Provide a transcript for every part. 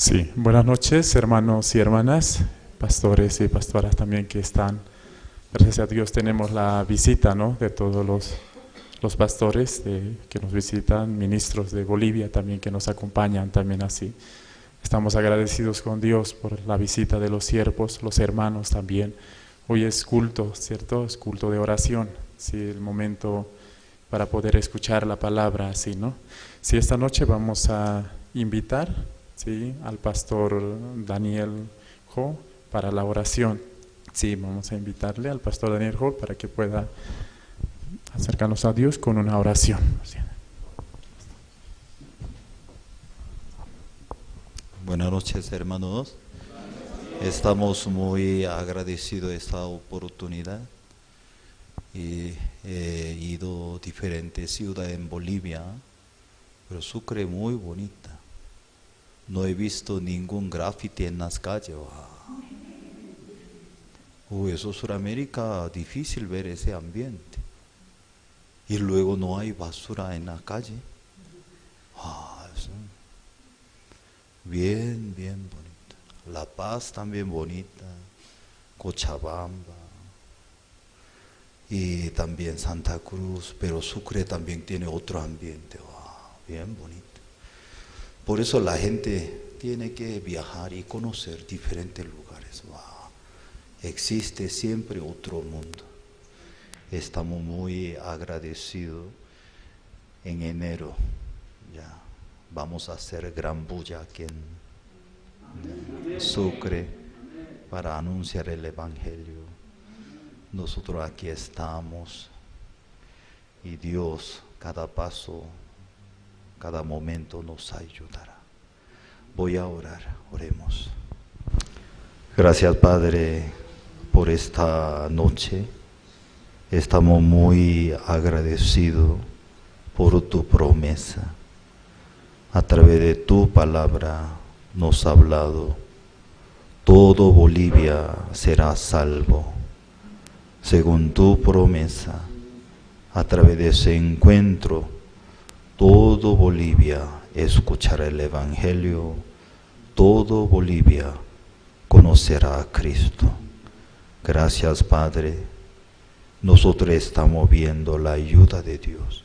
Sí, buenas noches, hermanos y hermanas, pastores y pastoras también que están. Gracias a Dios tenemos la visita, ¿no?, de todos los pastores que nos visitan, ministros de Bolivia también que nos acompañan también así. Estamos agradecidos con Dios por la visita de los siervos, los hermanos también. Hoy es culto, ¿cierto? Es culto de oración, sí, el momento para poder escuchar la palabra así, ¿no? Sí, esta noche vamos a invitar, ¿sí?, al pastor Daniel Ho para la oración. Sí, vamos a invitarle al pastor Daniel Ho para que pueda acercarnos a Dios con una oración. Sí. Buenas noches, hermanos. Estamos muy agradecidos de esta oportunidad. Y he ido a diferentes ciudades en Bolivia, pero Sucre es muy bonita. No he visto ningún grafiti en las calles. Wow. Uy, eso es Sudamérica, difícil ver ese ambiente. Y luego no hay basura en la calle. Ah, eso. Bien, bien bonita. La Paz también bonita, Cochabamba y también Santa Cruz, pero Sucre también tiene otro ambiente, wow, bien bonito. Por eso la gente tiene que viajar y conocer diferentes lugares. Wow. Existe siempre otro mundo. Estamos muy agradecidos. En enero ya vamos a hacer gran bulla aquí en Sucre para anunciar el Evangelio. Nosotros aquí estamos y Dios cada paso, cada momento nos ayudará. Voy a orar, oremos. Gracias, Padre, por esta noche. Estamos muy agradecidos por tu promesa. A través de tu palabra nos ha hablado. Todo Bolivia será salvo, según tu promesa. A través de ese encuentro, todo Bolivia escuchará el Evangelio, todo Bolivia conocerá a Cristo. Gracias, Padre. Nosotros estamos viendo la ayuda de Dios.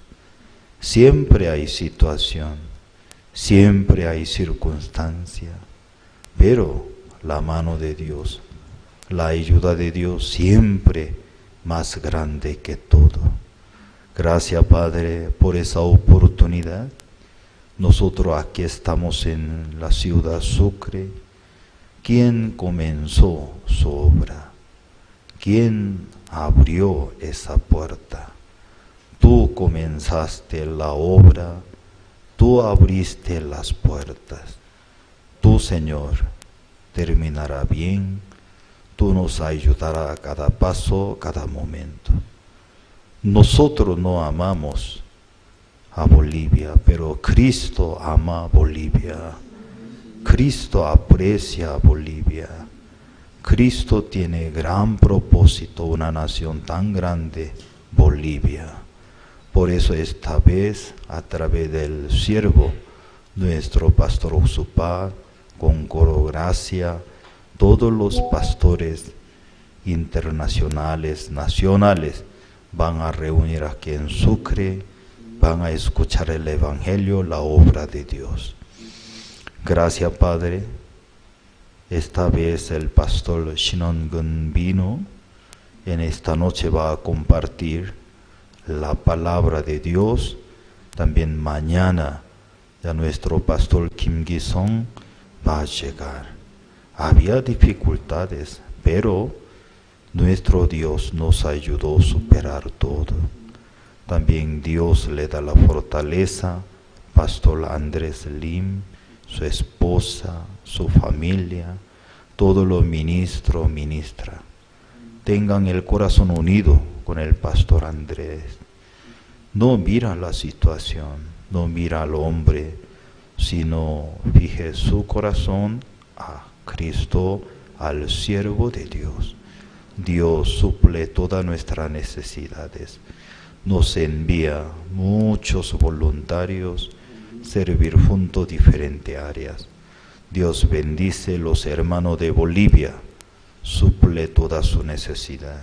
Siempre hay situación, siempre hay circunstancia, pero la mano de Dios, la ayuda de Dios siempre más grande que todo. Gracias, Padre, por esa oportunidad. Nosotros aquí estamos en la ciudad Sucre. ¿Quién comenzó su obra? ¿Quién abrió esa puerta? Tú comenzaste la obra, tú abriste las puertas. Tú, Señor, terminará bien. Tú nos ayudarás a cada paso, cada momento. Nosotros no amamos a Bolivia, pero Cristo ama a Bolivia. Cristo aprecia a Bolivia. Cristo tiene gran propósito, una nación tan grande, Bolivia. Por eso esta vez, a través del siervo, nuestro pastor Oxupá, con Coro Gracia, todos los pastores internacionales, nacionales, van a reunir aquí en Sucre, van a escuchar el Evangelio, la obra de Dios. Gracias, Padre. Esta vez el pastor Shinongun vino. En esta noche va a compartir la palabra de Dios. También mañana ya nuestro pastor Kim Gi-sung va a llegar. Había dificultades, pero nuestro Dios nos ayudó a superar todo. También Dios le da la fortaleza, pastor Andrés Lim, su esposa, su familia, todos los ministros, ministra. Tengan el corazón unido con el pastor Andrés. No mira la situación, no mira al hombre, sino fije su corazón a Cristo, al siervo de Dios. Dios suple todas nuestras necesidades. Nos envía muchos voluntarios servir juntos diferentes áreas. Dios bendice los hermanos de Bolivia, suple toda su necesidad.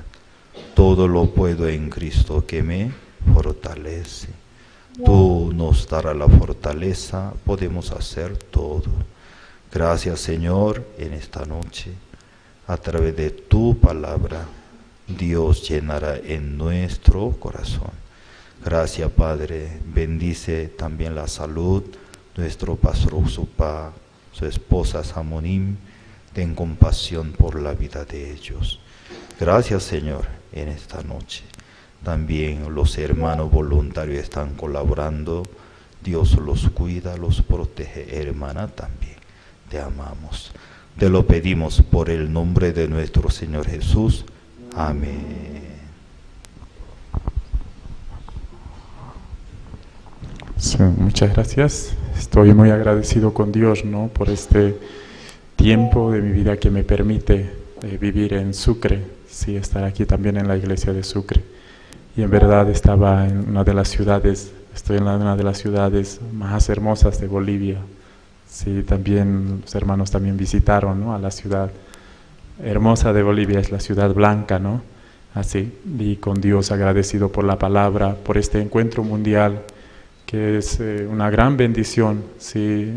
Todo lo puedo en Cristo que me fortalece. Tú nos darás la fortaleza, podemos hacer todo. Gracias, Señor, en esta noche, a través de tu palabra, Dios llenará en nuestro corazón. Gracias, Padre. Bendice también la salud, nuestro pastor Usupa, su esposa Samonim. Ten compasión por la vida de ellos. Gracias, Señor, en esta noche. También los hermanos voluntarios están colaborando. Dios los cuida, los protege, hermana también. Te amamos. Te lo pedimos por el nombre de nuestro Señor Jesús. Amén. Sí, muchas gracias. Estoy muy agradecido con Dios, ¿no?, por este tiempo de mi vida que me permite vivir en Sucre, sí, estar aquí también en la iglesia de Sucre. Y en verdad estaba en una de las ciudades, estoy en una de las ciudades más hermosas de Bolivia. Sí, también los hermanos también visitaron, ¿no?, a la ciudad hermosa de Bolivia, es la ciudad blanca, ¿no? Así, y con Dios agradecido por la palabra, por este encuentro mundial, que es una gran bendición, sí,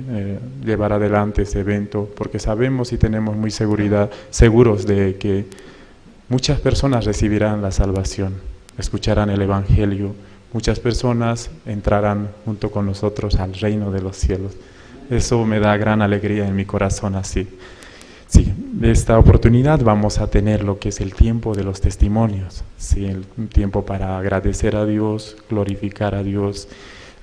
llevar adelante este evento, porque sabemos y tenemos muy seguros de que muchas personas recibirán la salvación, escucharán el Evangelio, muchas personas entrarán junto con nosotros al reino de los cielos. Eso me da gran alegría en mi corazón así. Sí, de esta oportunidad vamos a tener lo que es el tiempo de los testimonios, sí, el tiempo para agradecer a Dios, glorificar a Dios.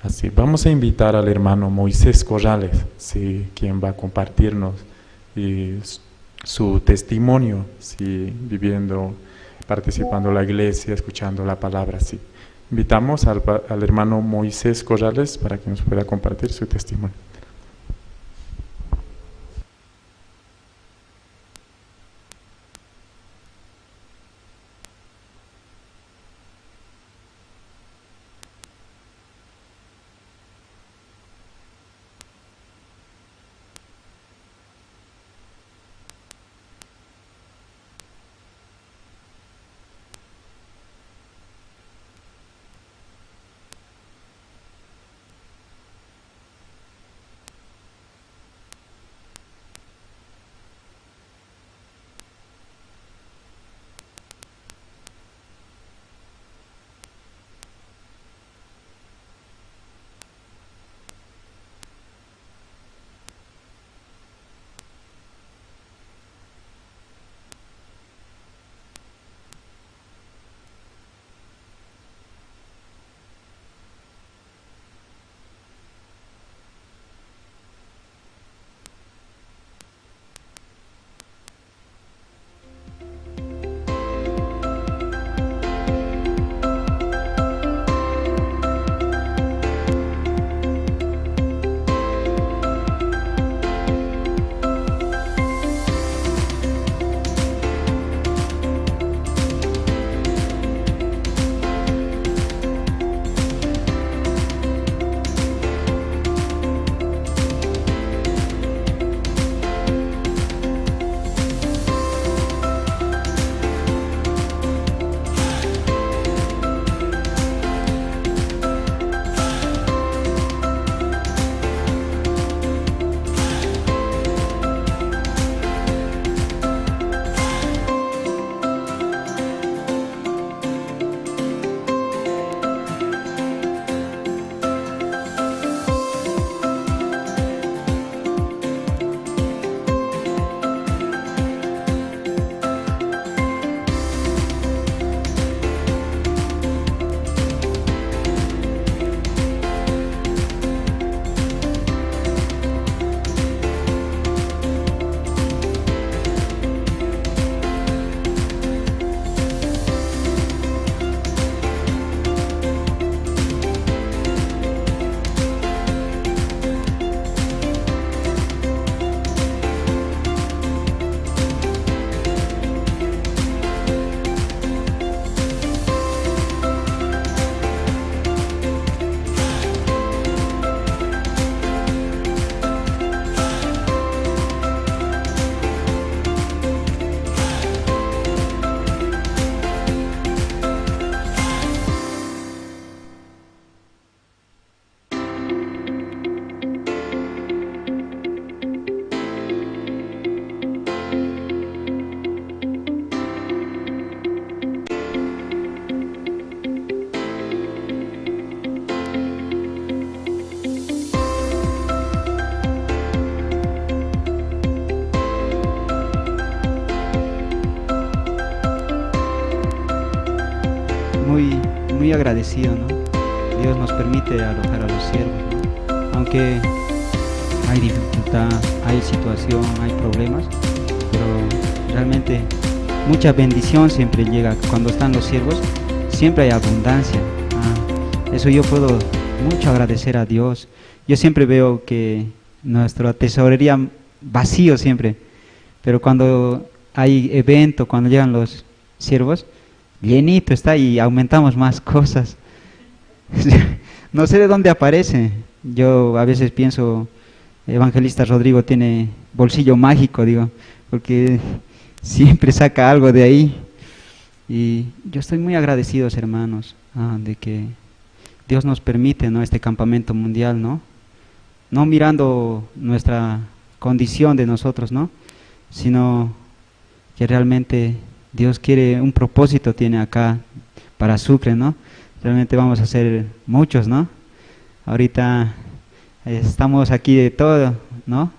Así, vamos a invitar al hermano Moisés Corrales, sí, quien va a compartirnos y su testimonio, sí, viviendo, participando en la iglesia, escuchando la palabra. Sí. Invitamos al hermano Moisés Corrales para que nos pueda compartir su testimonio. Muy agradecido, ¿no? Dios nos permite alojar a los siervos, ¿no? Aunque hay dificultad, hay situación, hay problemas, pero realmente mucha bendición siempre llega. Cuando están los siervos, siempre hay abundancia. Eso yo puedo mucho agradecer a Dios. Yo siempre veo que nuestra tesorería vacío siempre, pero cuando hay evento, cuando llegan los siervos, llenito está y aumentamos más cosas. No sé de dónde aparece. Yo a veces pienso, Evangelista Rodrigo tiene bolsillo mágico, digo, porque siempre saca algo de ahí. Y yo estoy muy agradecido, hermanos, de que Dios nos permite, ¿no?, este campamento mundial, ¿no? No mirando nuestra condición de nosotros, ¿no?, sino que realmente Dios quiere, un propósito tiene acá para Sucre, ¿no? Realmente vamos a ser muchos, ¿no? Ahorita estamos aquí de todo, ¿no?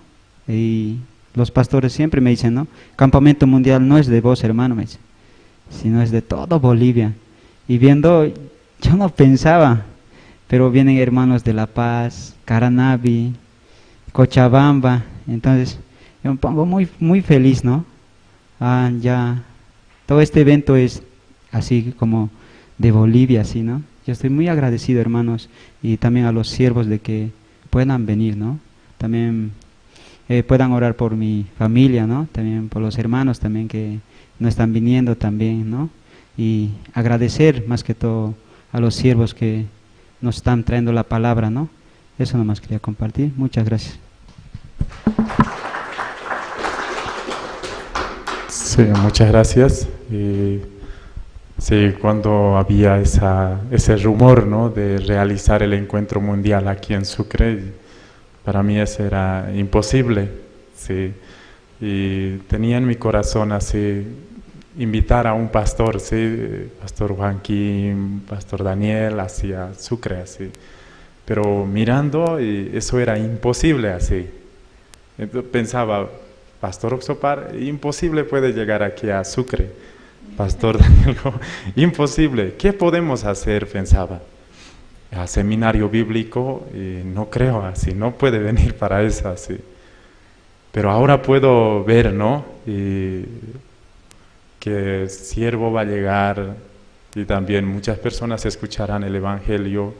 Y los pastores siempre me dicen, ¿no? Campamento mundial no es de vos, hermano, me dicen, sino es de todo Bolivia. Y viendo, yo no pensaba, pero vienen hermanos de La Paz, Caranavi, Cochabamba, entonces yo me pongo muy, muy feliz, ¿no? Ya, todo este evento es así como de Bolivia, así, ¿no? Yo estoy muy agradecido, hermanos, y también a los siervos de que puedan venir, ¿no? También puedan orar por mi familia, ¿no? También por los hermanos también que no están viniendo también, ¿no? Y agradecer más que todo a los siervos que nos están trayendo la palabra, ¿no? Eso nomás quería compartir. Muchas gracias. Sí, muchas gracias. Y sí, cuando había ese rumor, ¿no?, de realizar el encuentro mundial aquí en Sucre, para mí eso era imposible, sí. Y tenía en mi corazón así invitar a un pastor, sí, Pastor Joaquín, Pastor Daniel, hacia Sucre, así. Pero mirando, y eso era imposible así. Entonces pensaba, Pastor Oxopar, imposible puede llegar aquí a Sucre. Pastor Daniel, imposible. ¿Qué podemos hacer? Pensaba. A seminario bíblico, y no creo así, no puede venir para eso así. Pero ahora puedo ver, ¿no? Y que el siervo va a llegar y también muchas personas escucharán el Evangelio.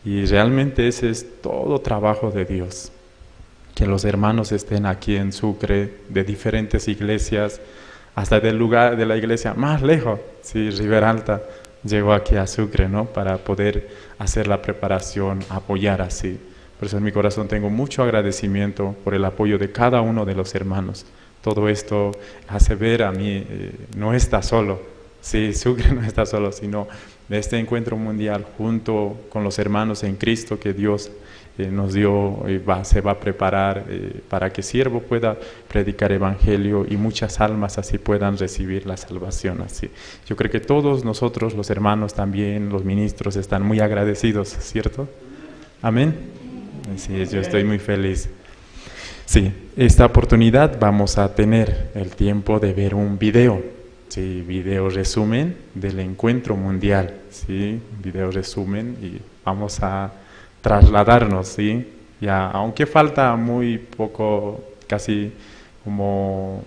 Y realmente ese es todo trabajo de Dios. Que los hermanos estén aquí en Sucre, de diferentes iglesias, hasta del lugar de la iglesia más lejos, sí, Riberalta llegó aquí a Sucre, ¿no? Para poder hacer la preparación, apoyar así. Por eso en mi corazón tengo mucho agradecimiento por el apoyo de cada uno de los hermanos. Todo esto hace ver a mí, no está solo, sí, Sucre no está solo, sino de este encuentro mundial junto con los hermanos en Cristo que Dios nos dio, se va a preparar para que siervo pueda predicar evangelio y muchas almas así puedan recibir la salvación. Así. Yo creo que todos nosotros, los hermanos también, los ministros, están muy agradecidos, ¿cierto? Amén. Sí, yo estoy muy feliz. Sí, esta oportunidad vamos a tener el tiempo de ver un video, sí, video resumen del encuentro mundial, sí, video resumen, y vamos a trasladarnos, ¿sí? Ya, aunque falta muy poco, casi como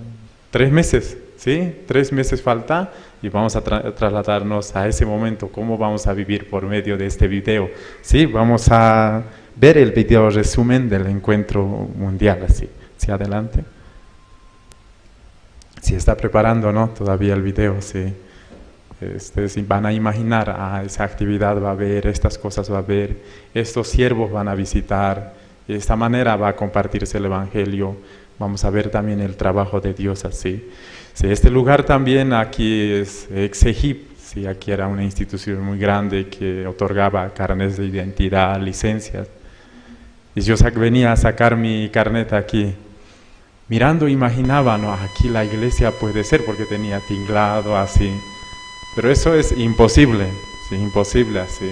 3 meses, ¿sí? 3 meses falta y vamos a trasladarnos a ese momento, cómo vamos a vivir por medio de este video, ¿sí? Vamos a ver el video resumen del encuentro mundial, así, ¿sí? Adelante. Si está preparando, ¿no? Todavía el video, sí. Ustedes van a imaginar, esa actividad va a haber, estas cosas va a haber, estos siervos van a visitar, de esta manera va a compartirse el evangelio. Vamos a ver también el trabajo de Dios así. Sí, este lugar también aquí es ex-EGIP, sí, aquí era una institución muy grande que otorgaba carnets de identidad, licencias. Y yo venía a sacar mi carnet aquí. Mirando, imaginaba, no, aquí la iglesia puede ser, porque tenía tinglado así. Pero eso es imposible, sí, imposible así.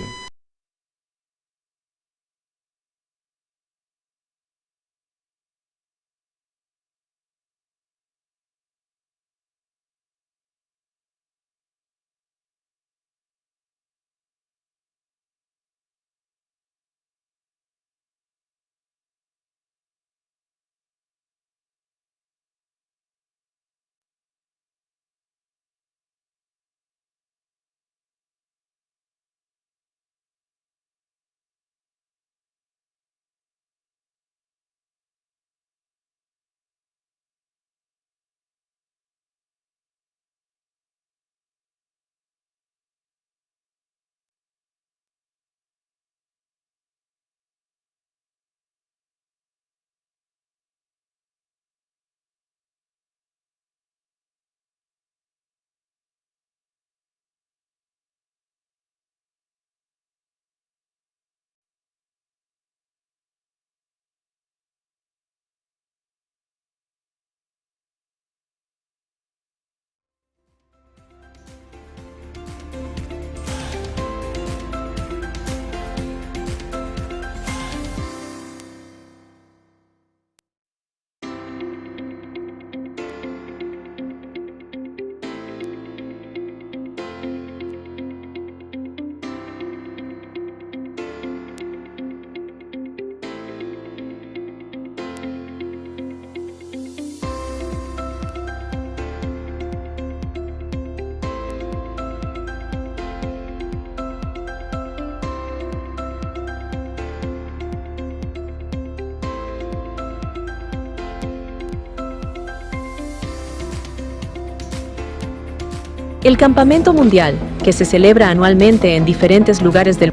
El Campamento Mundial, que se celebra anualmente en diferentes lugares del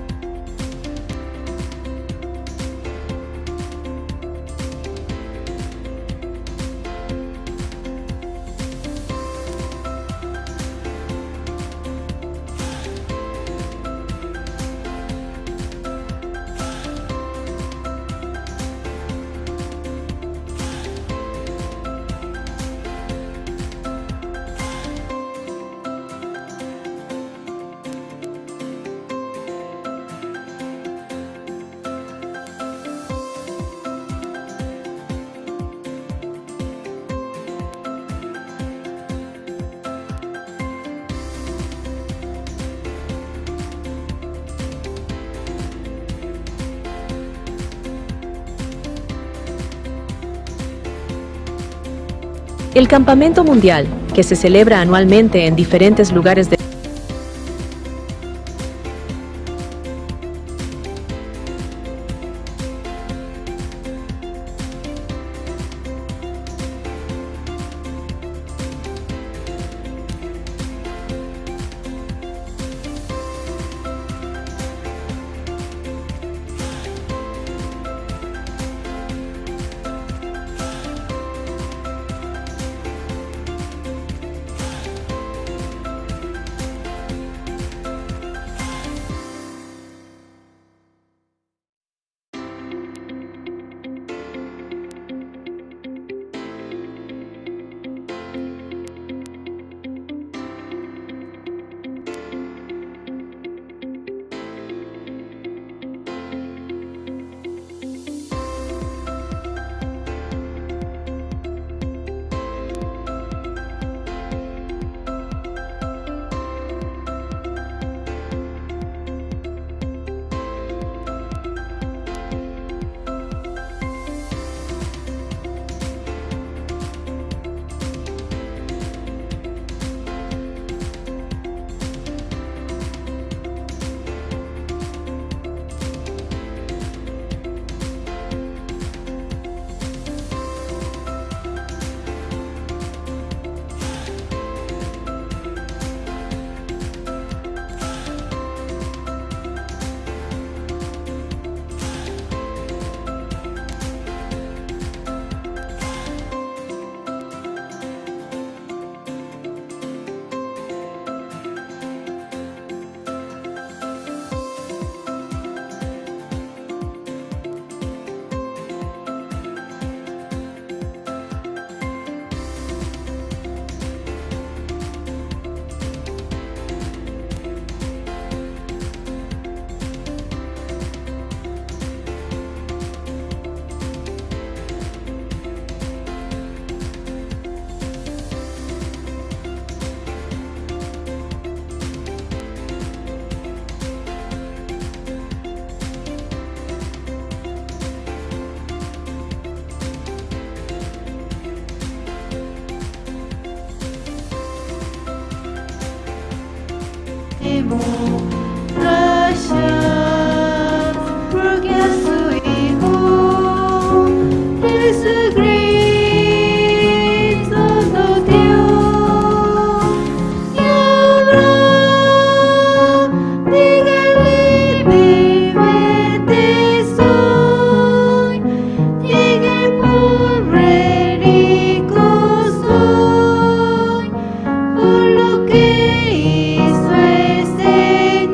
El Campamento Mundial, que se celebra anualmente en diferentes lugares del Porque a su Hijo Jesucristo nos dio. Y ahora díganle, vivente soy, llegué pobre rico soy, por lo que hizo el Señor.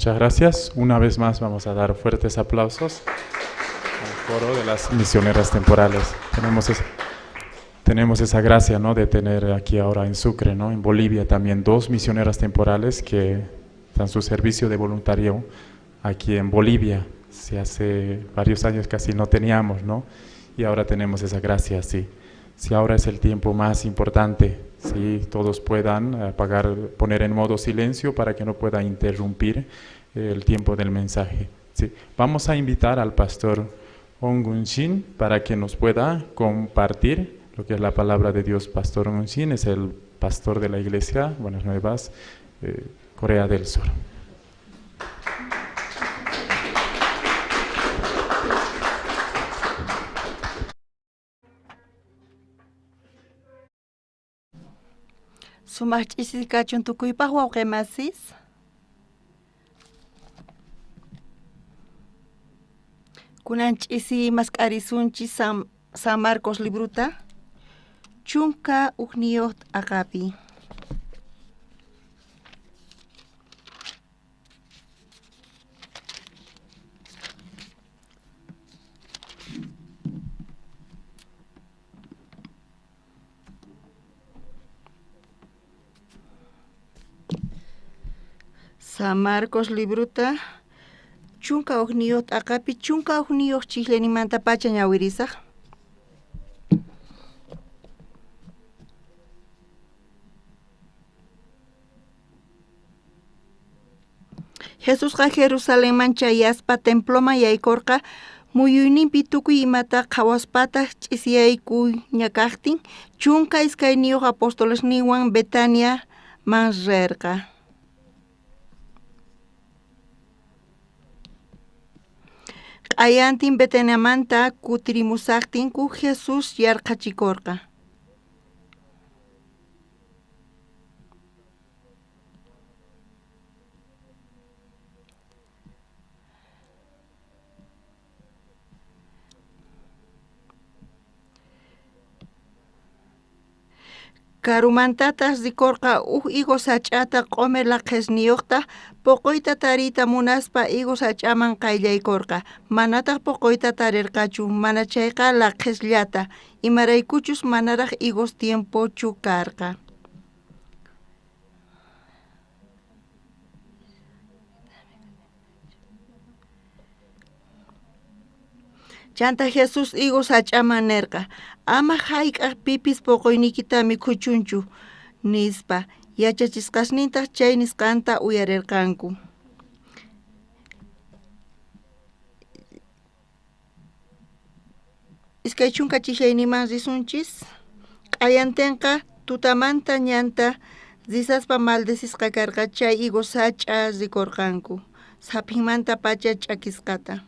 Muchas gracias. Una vez más vamos a dar fuertes aplausos al coro de las misioneras temporales. Tenemos esa gracia, ¿no?, de tener aquí ahora en Sucre, ¿no?, en Bolivia también dos misioneras temporales que dan su servicio de voluntario aquí en Bolivia. Si hace varios años casi no teníamos, ¿no? Y ahora tenemos esa gracia, sí. Si ahora es el tiempo más importante, si todos puedan apagar, poner en modo silencio para que no pueda interrumpir el tiempo del mensaje. Sí. Vamos a invitar al pastor Ong Shin para que nos pueda compartir lo que es la palabra de Dios. Pastor Ong Shin es el pastor de la iglesia Buenas Nuevas, Corea del Sur. Sumaq ch'isi kachun tukuypaq wawqimasis. Kunan ch'isi mask'arisunchis San Marcos libruta 11 aqapi. San Marcos libruta 11 aqapi 11 chijlenimanta pacha ñawirisaj. Jesusqa Jerusalenman chayaspa temploman yaykorqa muyuyninpi tukuy imata qhawaspataq ch'isiyaykuñakaqtin 12 apostolesninwan Betaniaman rerqa. Q'ayantin Betaniamanta kutirimusaqtinku Jesús yarqhachikorqa. Karumantataq rikorqa uj higo sach'ata q'omer laqhesniyuqta poqoyta tariyta munaspa higo sach'aman qayllaykorqa, manataq poqoyta tarirqachu, mana chayqa laqhesllata, imaraykuchus manaraq higos tiempochu karqa. Chanta Jesús higo sach'aman nerqa, ama hayk'aq pipis poqoyniykita mikhuchunchu, nispa. Yachachisqasnintaq chay nisqanta uyarirqanku. 20 chijlayniman risunchis. Q'ayantinqa tutamanta ñanta risaspa maldecisqa karqa chay higo sach'a rikorqanku, saphinmanta pacha ch'akisqata.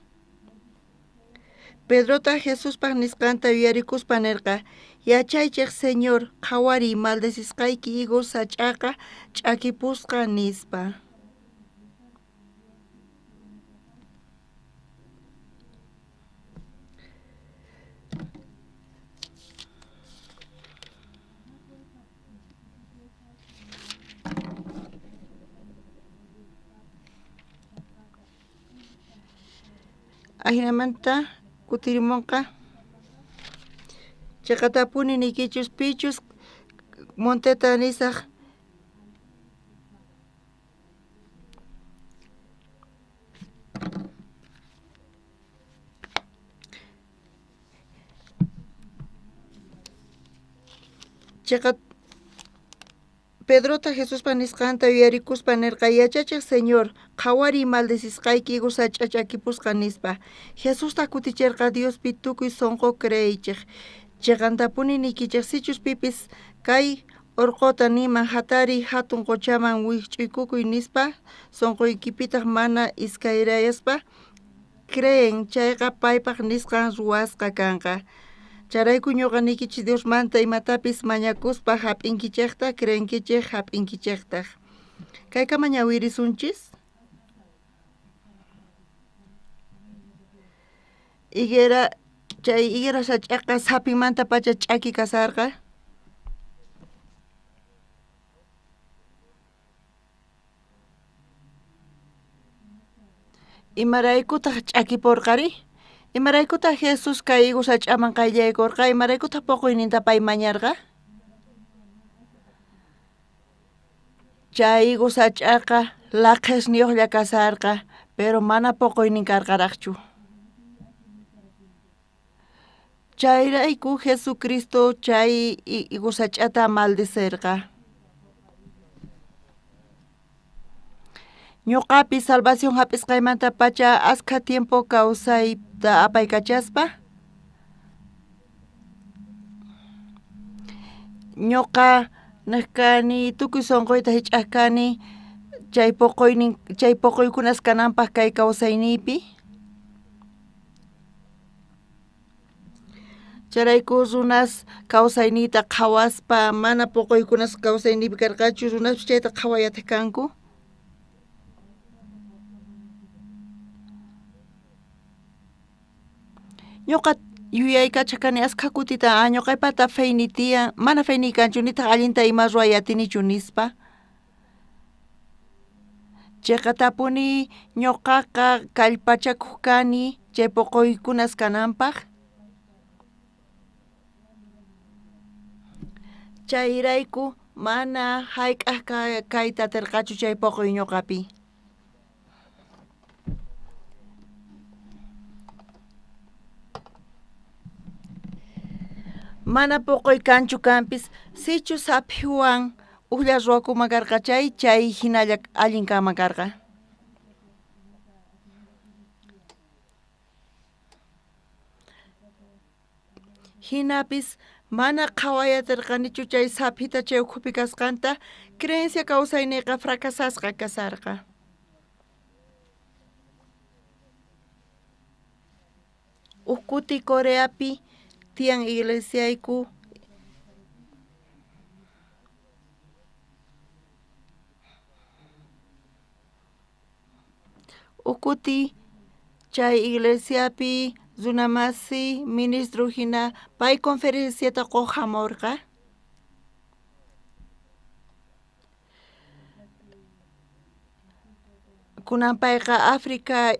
Pedrota Jesuspaq nisqanta yuyarikuspa nerqa, yachaychej Señor, qhawariy maldecisqayki higo sach'aqa ch'akipusqa, nispa. Ajinamanta kutirimunqa chiqatapuni niykichus pichus monteta nisaq chiqa Pedrota Jesuspa nisqanta yuyarikuspa nerqa, yachachiq Señor, qhawariy maldecisqayki higo sach'a ch'akipusqa, nispa. Jesusta kuticherqa, Diospi tukuy sonqo creeychej. Chiqantapuni niykichej, sichus pipis kay orqota niman hatariy hatun qochaman wikch'uykukuy nispa, sonqoykipitaq mana iskayrayaspa creen, chayqa paypaq nisqan ruwasqa kanqa. Chayrayku ñuqa niykichis Diosmanta imatapis mañakuspa hap'inkichejta, creenkichej hap'inkichejtaj. Kaykama ñawirisunchis. Higuera, chay higuera sach'aqa saphinmanta pacha ch'aki kasarqa. Imaraykutaq ch'akiporqari? Imaraykutaq Jesús kay higo sach'aman qayllaykorqa? Imaraykutaq poqoyninta pay mañarqa? Chay higo sach'aqa laqhesniyuqlla kasarqa, pero mana poqoynin karqaraqchu. Chayrayku Jesucristo chay higo sach'ata maldicerqa. Ñuqapi salvación hap'isqaymanta pacha askha tiempo kawsayta apaykachaspa ñuqa nej kani tukuy sunquyta hich'aj kani chay poqoynin chay poqoykunas kananpaq kay kawsayniypi. Chayrayku runas kawsayniyta qhawaspa mana poqoykunas kawsayniypi karqachu, runaspis chayta qhawayataq kanku. Ñuqa yuyaykachaj kani askha kutita ñuqaypata feyniy tiyan, mana feyniy kanchu nitaq allinta ima ruway atinichu nispa. Chiqatapuni ñuqaqa kallpachakuq kani chay poqoykunas kananpaq. Chayrayku mana hayk'aq kayta atirqachu chay poqoy ñuqapi. Mana poqoy kanchu kanpis, sichus saphiwan ujlla ruwakuman karqa chay, chay hinalla allin kanman karqa. Hinapis mana qhaway atirqanichu chay saphita chay ukhupi kasqanta, creencia kawsayniyqa fracasasqa kasarqa. Uj kuti Coreapi tiyan iglesiayku uj kuti chay iglesiapi runamasi ministro hina pay conferenciata quq hamurqa. Kunan payqa África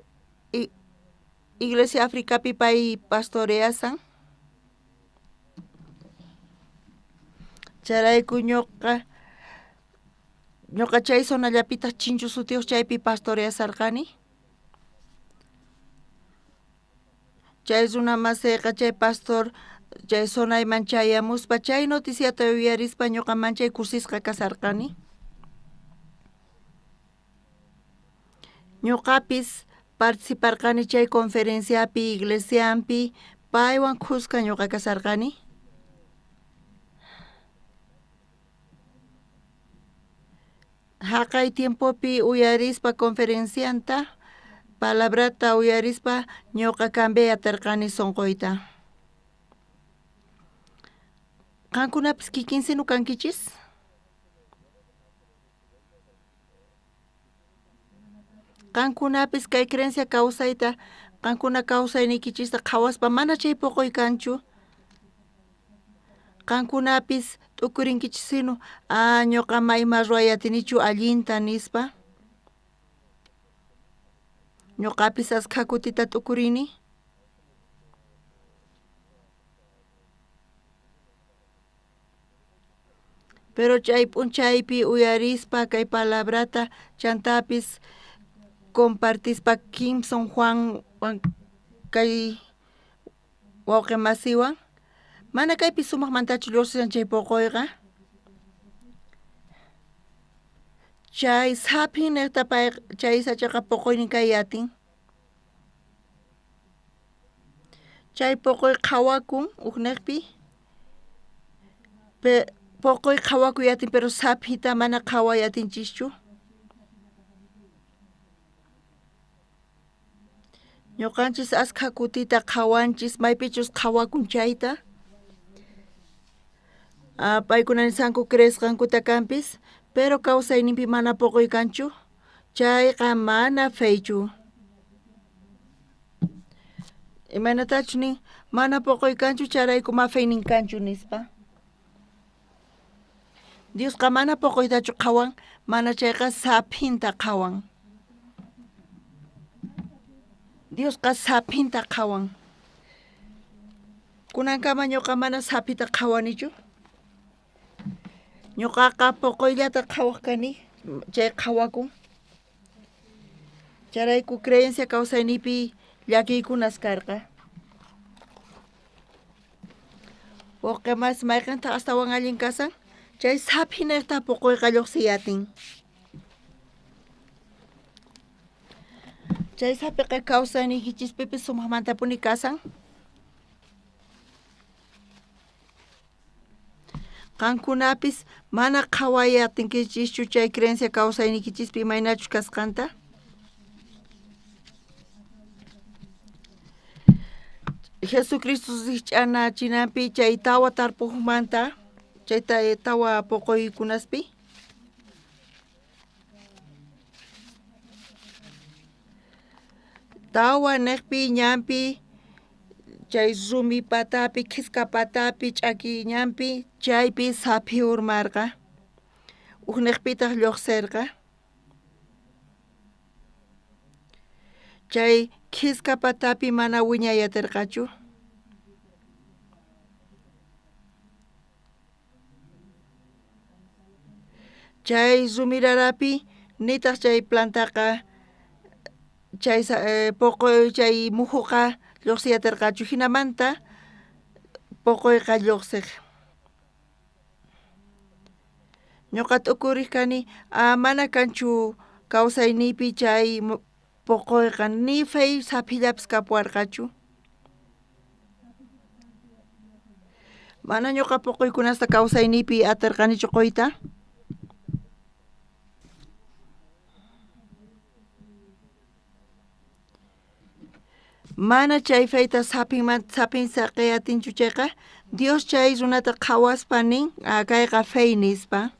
iglesia Africapi pay pastoreasan. Chayrayku ñuqa chay zonallapitaq Chinchu sutiyuq chaypi pastoreasarqani. Chay runamasiyqa chay pastor chay zonayman chayamuspa chay noticiata uyarispa ñuqa manchay kusisqa kasarqani. Ñuqapis participarqani chay conferenciapi iglesiampi paywan khuska ñuqa kasarqani. Haqay tiempopi uyarispa conferencianta palabrata uyarispa ñuqa cambiay atirqani sunquyta. Qankunapis kikinsinu kankichis? Qankunapis kay creencia kawsayta qankuna kawsayniykichista qhawaspa mana chay poqoy kanchu. Qankunapis t'ukurinkichis ñuqa ma ima ruway atinichu allinta nispa. Ñuqapis askha kutita t'ukurini. Pero chay p'unchaypi uyarispa kay palabrata chantapis compartispa Kimson Juan kay wawqi masiwan mana kaypi sumaqmantachu lluqsishan chay poqoyqa. Chay saphin niqta pay chay sach'aqa poqoynin kay atin. Chay poqoy qhawakun uqniqpi. Poqoy qhawakuy atin pero saphita mana qhaway atinchischu. Ñuqanchis askha kutita qhawanchis maypichus qhawakun chayta. Paykuna nisqanku creesqankuta kanpis, pero kawsayninpi mana poqoy kanchu, chayqa mana feychu. Imaynatachu nin mana poqoy kanchu chayrayku ma feynin kanchu nispa. Diosqa mana poqoytachu qhawan, mana chayqa saphinta qhawan. Diosqa saphinta qhawan. Kunankama ñuqa mana saphita qhawanichu. Ñuqaqa poqoyllata qhawaq kani, chay qhawakun. Chayrayku creencia kawsaynipi llakiykunas karqa. Wawqi mas mayqintaq astawan allin kasan, chay saphinejta poqoyqa lluqsiyatin. Chay saphiqa kawsayniykichispipis sumaqmantapuni kasan. Qankunapis mana qhawayatinkichishchu chay creencia kawsayniykichispi imaynachus kasqanta. Jesucristo rikch'anachinanpi chay tawa tarpujmanta, chay tawa poqoykunaspi. Tawa neqpi ñanpi, chay rumi patapi, khiska patapi, ch'aki ñanpi, chaypi saphi urmarqa. Ujneqpitaq lluqsirqa. Chay khiska patapi mana wiñayatirqachu. Chay rumirarapi nitaq chay plantaqa chay poqoy chay mujuqa lluqsiyatirqachu, hinamanta poqoyqa lluqsiq. Ñuqa t'ukuriq kani, mana kanchu kawsayniypi chay poqoyqa, ni fey saphillapis kapuwarqachu. Mana ñuqa poqoykunasta kawsayniypi atirqanichu quyta. Mana chay feyta saphin saqiyatinchu chayqa, Dios chay runata qhawaspa nin, kayqa fey nispa.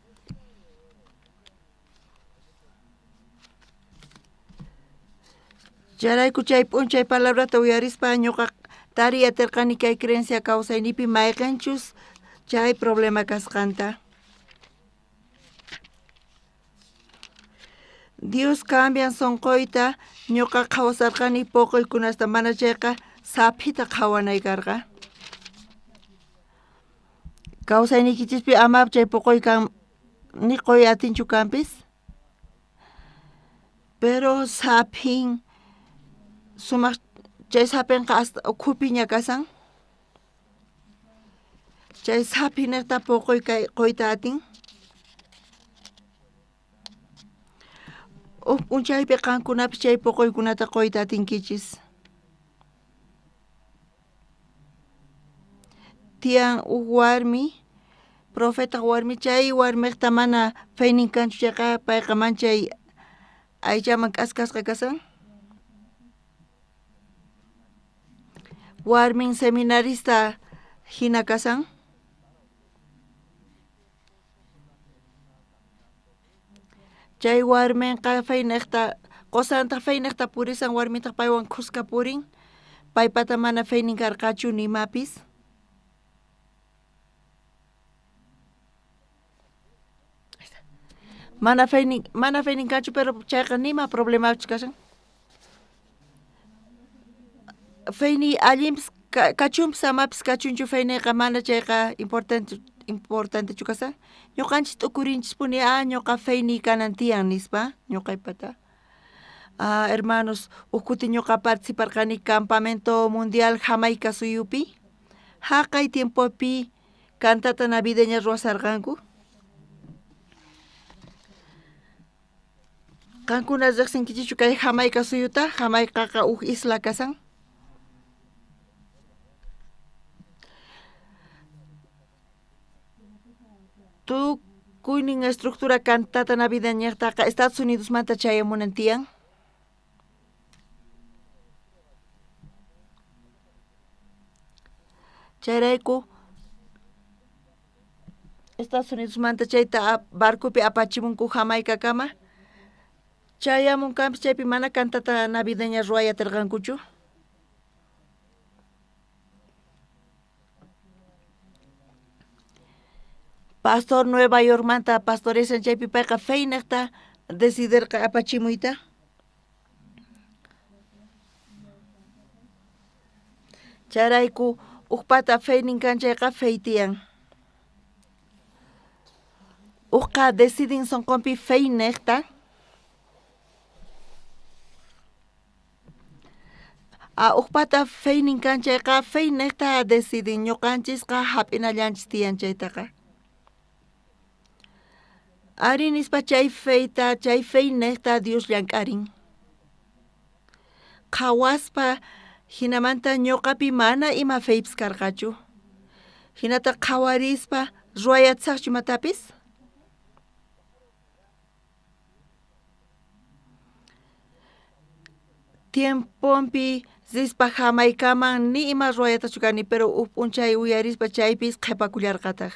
Chayrayku chay p'unchay palabrata uyarispa ñuqa tariyatirqani kay creencia kawsaynipi mayqinchus chay problema kasqanta. Dios cambian sonqoyta, ñuqa qhawasarqani poqoykunasta, mana chayqa saphita qhawanay karqa. Kawsayniykichispi ama chay poqoy kan ni qoy atinchu kanpis. Pero saphin sumaq chay saphinqa hasta ukhupiña kasan. Chay saphinejta poqoy kay qoyta atin. Uj p'unchaypi qankunapis chay poqoykunata qoyta atinkichis. Tiyan uj warmi, profeta warmi, chay warmiqta mana feynin kanchu chayqa payqa manchay aychaman k'askasqa kasan. Warmin seminarista hina kasan. Chay warminqa feynejta, qosantaq feynejta purisan, warmintaq paywan khuska purin, paypata mana feynin karqachu nimapis. Mana feynin kanchu, pero chayqa nima problemachu kashan. Feyni allinpis kachunpis amapis kachunchu feyniqa mana chayqa importantechu kasan. Ñuqanchis t'ukurinchispuni, ñuqa feyniy kanan tiyan nispa, ñuqaypata. Hermanos, uj kuti ñuqa participarqani campamento mundial Jamaica suyupi. Jaqay tiempopi cantata navideña ruwasarqanku. Qankuna riqsinkichikchu kay Jamaica suyuta? Jamaicaqa uj isla kasan. Tukuynin estructura cantata navideñajtaqa Estados Unidosmanta chayamunan tiyan. Chayrayku Estados Unidosmanta chayta barcopi apachimunku Jamaicakama. Chayamunkanpis chaypi mana cantata navideña ruwayatirqankuchu. Pastor Nueva Yorkmanta pastoresan chaypi payqa feynejta decidirqa apachimuyta. Chayrayku ujpata feynin kan chayqa fey tiyan. Ujqa decidin sonqonpi fey nejta. Ujpata feynin kan chayqa fey nejta decidin ñuqanchisqa hap'inallanchis tiyan chaytaqa. Ari nispa chay feyta chay fey nejta Dios llank'arin. Qhawaspa hinamanta ñuqapi mana ima feypis karqachu. Hinata qhawarispa ruwayatsaqchu imatapis? Tiemponpi rispa Jamaicaman ni ima ruwayatachu kani, pero uj p'unchay uyarispa chaypis qhipakullarqataq.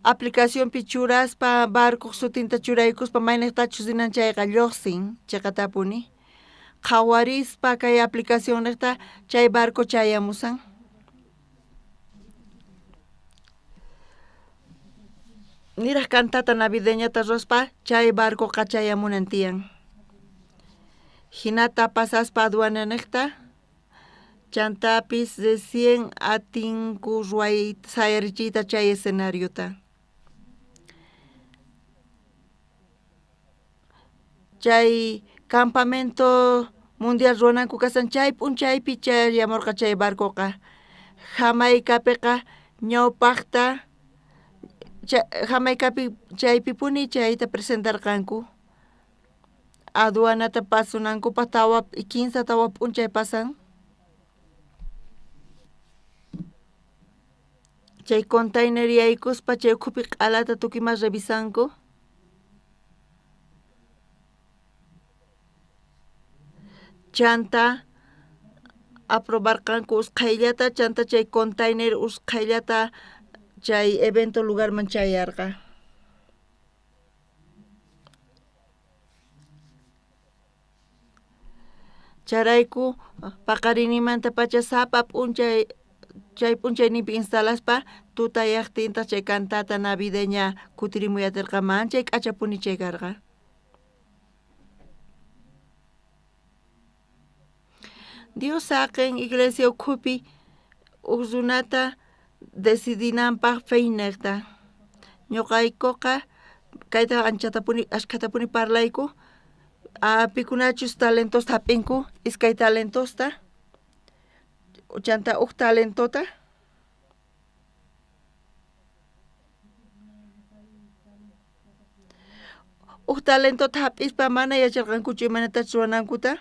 Aplicacionpi churaspa barcoq sutinta churaykuspa mayniqtachus rinan chayqa lluqsin chiqatapuni. Qhawarispa kay aplicacionniqta chay barco chayamusan. Niraj cantata navideñata ruwaspa chay barcoqa chayamunan tiyan. Hinata pasaspa aduananiqta chantapis recién atinku ruway sayarichiyta chay escenariota. Chay campamento mundial ruwananku kasan chay p'unchaypi chayamurqa chay barcoqa. Jamaicapiqa ñawpaqta Jamaicapi chaypipuni chayta presentarqanku. Aduanata pasunankupaq 15 tawa p'unchay pasan. Chay container yaykuspa chay ukhupi q'alata tukuy ima revisanku. Chanta aprobarqanku usqhayllata, chanta chay container usqhayllata chay evento lugarman chayarqa. Chayrayku paqarinimanta pacha sapa p'unchay chay p'unchayninpi instalaspa tutayaqtintaq chay cantata navideña kutirimuy atirqa manchay k'achapuni chay karqa. Dios saqen iglesia ukhupi uj runata decidinanpaq feynejta. Ñuqaykuqa kayta anchatapuni ashkhatapuni parlayku. Pikunachus talentosta hap'inku, iskay talentosta, chanta uj talentota. Uj talentota hap'ispa mana yacharqankuchu imaynatachus ruwanankuta.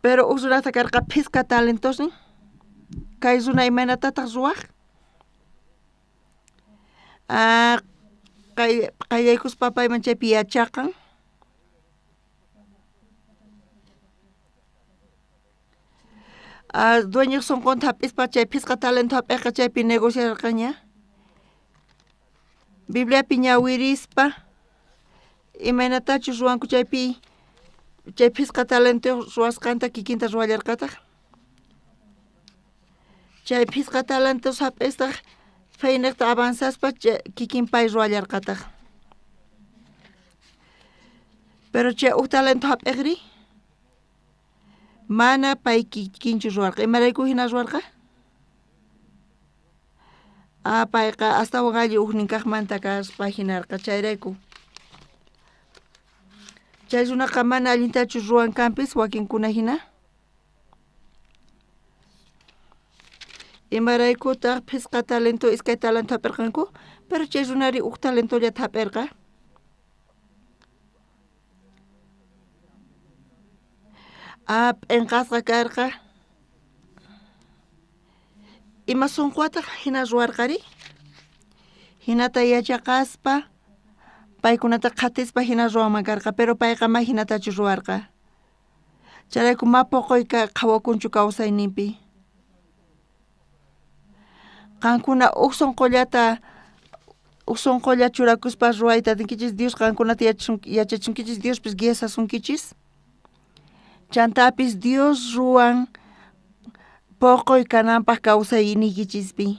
Pero uj runata karqa phisqa talentosnin. Kay runa imaynatataq ruwaq? Qallaykuspa payman chaypi yachaqan. Dueñoj sonqonta hap'ispa chay phisqa talento hap'iyqa chaypi negociarqaña. Bibliapi ñawirispa imaynatachus ruwanku chaypi chay phisqa talento ruwasqanta kikinta ruwallarqataq. Chay phisqa talentos hap'istaq feyniqta avanzaspa kikin pay ruwallarqataq. Pero chay uj talento hap'iqri mana pay kikinchu ruwarqa. Imarayku hina ruwarqa? Payqa astawan alli ujnin kaqmanta kaspa hinarqa chayrayku. Chay runaqa mana allintachu ruwan kanpis wakinkuna hina. Imaraykutaq phisqa talento iskay talento hap'irqanku, pero chay runari uj talentollata hap'irqa. P'inqasqa karqa. Ima sunquwataq hina ruwarqari? Hinata yachaqaspa paykunata qhatispa hina ruwanman karqa, pero payqa ma hinatachu ruwarqa. Chayrayku ma poqoy qhawakunchu kawsayninpi. Qankuna uj sunqullata uj sunqulla churakuspa ruwayta atinkichis, Dios qankunata yachachisunkichis, Diospis guiasasunkichis. Chantapis Dios ruwan poqoy kananpaq kawsayniykichispi.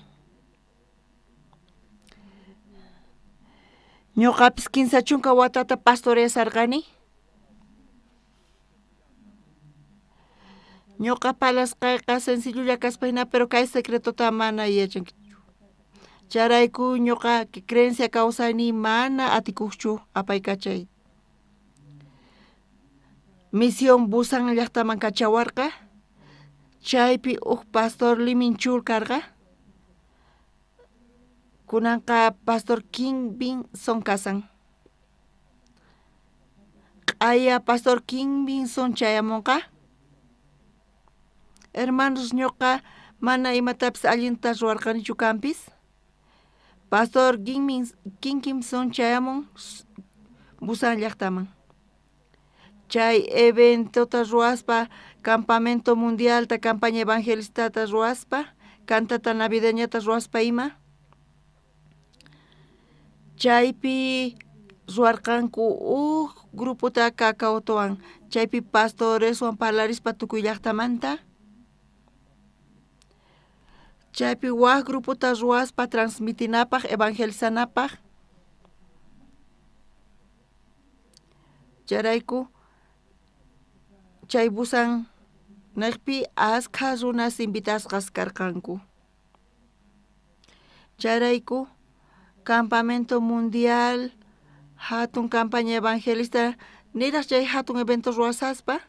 Ñuqapis 30 watata pastoreasarqani. Ñuqa parlasqayqa sencillolla kaspa hina, pero kay secretota mana yachankichu. Chayrayku ñuqa creencia kawsayniy mana atikuqchu apaykachay. Misión Busan llaqtaman kachawarqa, chaypi huk pastor Liminchul karqa. Kunanqa pastor Kim Bin Son kasan. Q'aya pastor Kim Bin Son chayamunqa. Hermanos, ñuqa mana imatapis allinta ruwarqanichu kanpis. Pastor Kim Kim Son chayamun Busan llaqtaman. Chay eventota ruwaspa, campamento mundialta, campaña evangelistata ruwaspa, cantata navideñata ruwaspa ima. Chaypi ruwarqanku huk grupota cacaotowan, chaypi pastoreswan parlarispa tukuy llaqtamanta. Chaypi wak grupota ruwaspa transmitinapaq, evangelizanapaq. Chayrayku chay Busan niqpi askha runas invitasqas karqanku. Chayrayku campamento mundial, hatun campaña evangelista, niraq chay hatun evento ruwasaspa.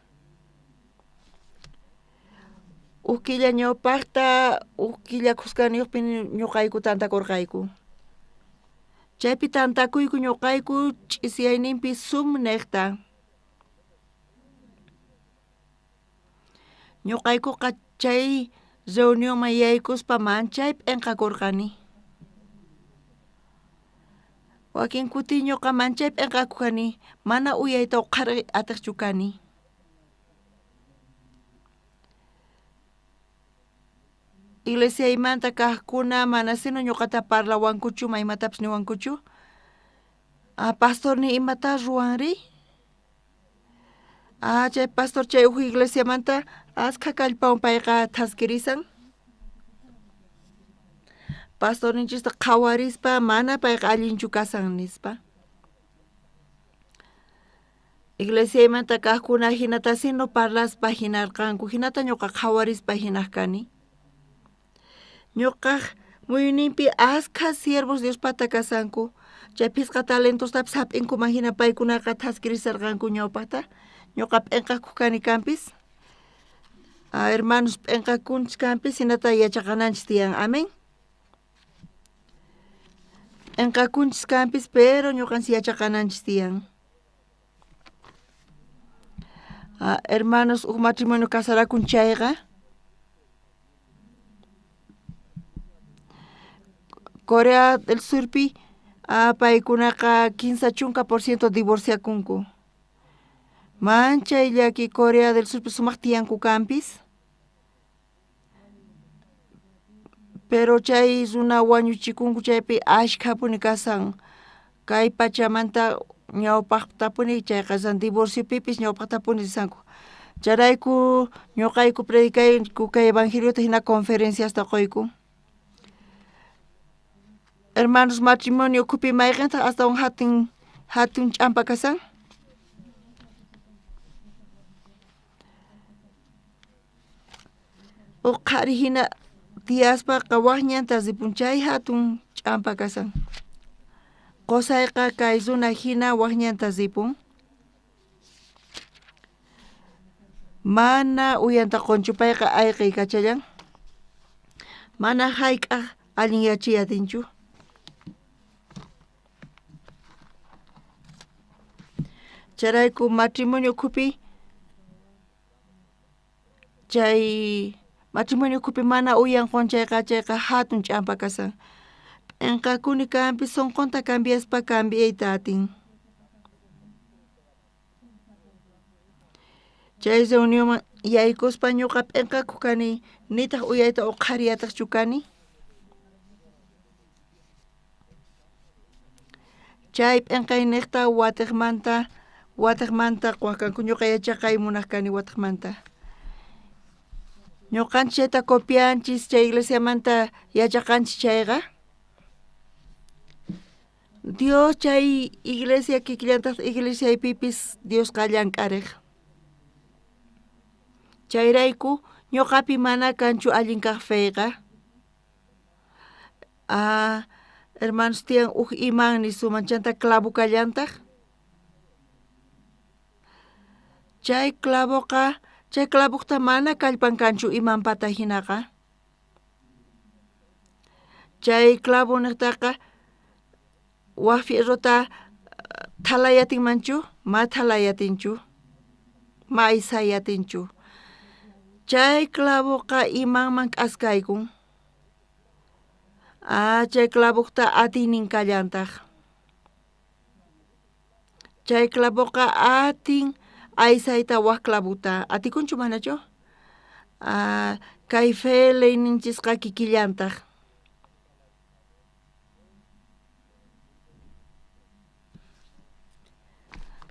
Huk killa ñawpaqta, huk killa khuskaniyuqpi ñuqayku tantakurqayku. Chaypi tantakuyku ñuqayku ch'isiyayninpi Zoom niqta. Ñuqaykuqa chay reunionman yaykuspa manchay p'inqakurqani. Wakin kuti ñuqa manchay p'inqakuqani, mana uyayta uqhariy atiqchu kani. Iglesiaymanta kaqkuna mana sino ñuqata parlawankuchu, maymatapis niwankuchu. Ah, pastorni imata ruwanri? Ah, chay pastor chay huk iglesiamanta askha kallpawan payqa thaskirisan. Pastorninchista qhawarispa mana payqa allinchu kasan nispa. Iglesiaymanta kaqkuna hinata sino parlaspa hinarqanku, hinata ñuqa qhawarispa hinaq kani. Ñuqaq muyuyninpi askha siervos Diospata kasanku, chay phisqa talentostapis hap'inkuman hina paykunaqa thaskirisarqanku ñawpaqta. Ñuqa p'inqakuq kani kanpis. Ah, hermanos p'inqakunchis kanpis, hinata yachaqananchis tiyan. Amén. P'inqakunchis kanpis, pero ñuqanchis yachaqananchis tiyan. Ah, hermanos, huk matrimonio casarakun chayqa, Corea del Surpi paykunaqa 30% divorciakunku. Manchay llaki Corea del Surpi sumaq tiyanku kanpis. Pero chay runa wañuchikunku chaypi ashkhapuni kasan. Kay pachamanta ñawpaqtapuni chayqa san divorciopipis ñawpaqtapuni risanku. Chayrayku ñuqayku predicayku kay evangeliota hina conferenciasta quyku. Hermanos, matrimonio ukhupi mayqintaq astawan hatun ch'ampa kasan? Huk qhari hina tiyaspaqa wak ñanta ripun, chay hatun ch'ampa kasan. Qusayqa kay runa hina wak ñanta ripun. Mana uyanta qunchu, payqa ayqiykachallan. Mana hayk'aq allinyachiy atinchu. Chayrayku matrimonio ukhupi chay matrimonio ukhupi mana uyan qun chayqa, chayqa hatun ch'ampa kasan. P'inqakuni kanpis sunqunta cambiaspa cambiayta atin. Chay reunionman yaykuspa ñuqa p'inqakuq kani, nitaq uyayta uqhariyataqchu kani. Chay p'inqayniqta watiqmanta quwaqkanku, ñuqa yachaqay munaq kani watiqmanta. Ñuqanchis chayta copianchis chay iglesiamanta yachaqanchis chayqa. Dios chay iglesia kikillantaj iglesiaypipis Diosqa llank'arej. Chayrayku ñuqapi mana kanchu allin kaq feyqa. Hermanos tiyan uj imán nisuman chanta clavo kallantaj. Chay clavoqa chay clavoqta mana kallpan kanchu imanpata hinaqa. Chay clavo niqtaqa waj fierrota thalayatinmanchu ma thalayatinchu ma aysayatinchu. Chay clavoqa imanman k'askaykun. Chay clavoqta atiynin kallantaq. Chay clavoqa atin aysayta waj clavota. Atikunchu manachu? Kay fe leyninchisqa kikillantaq.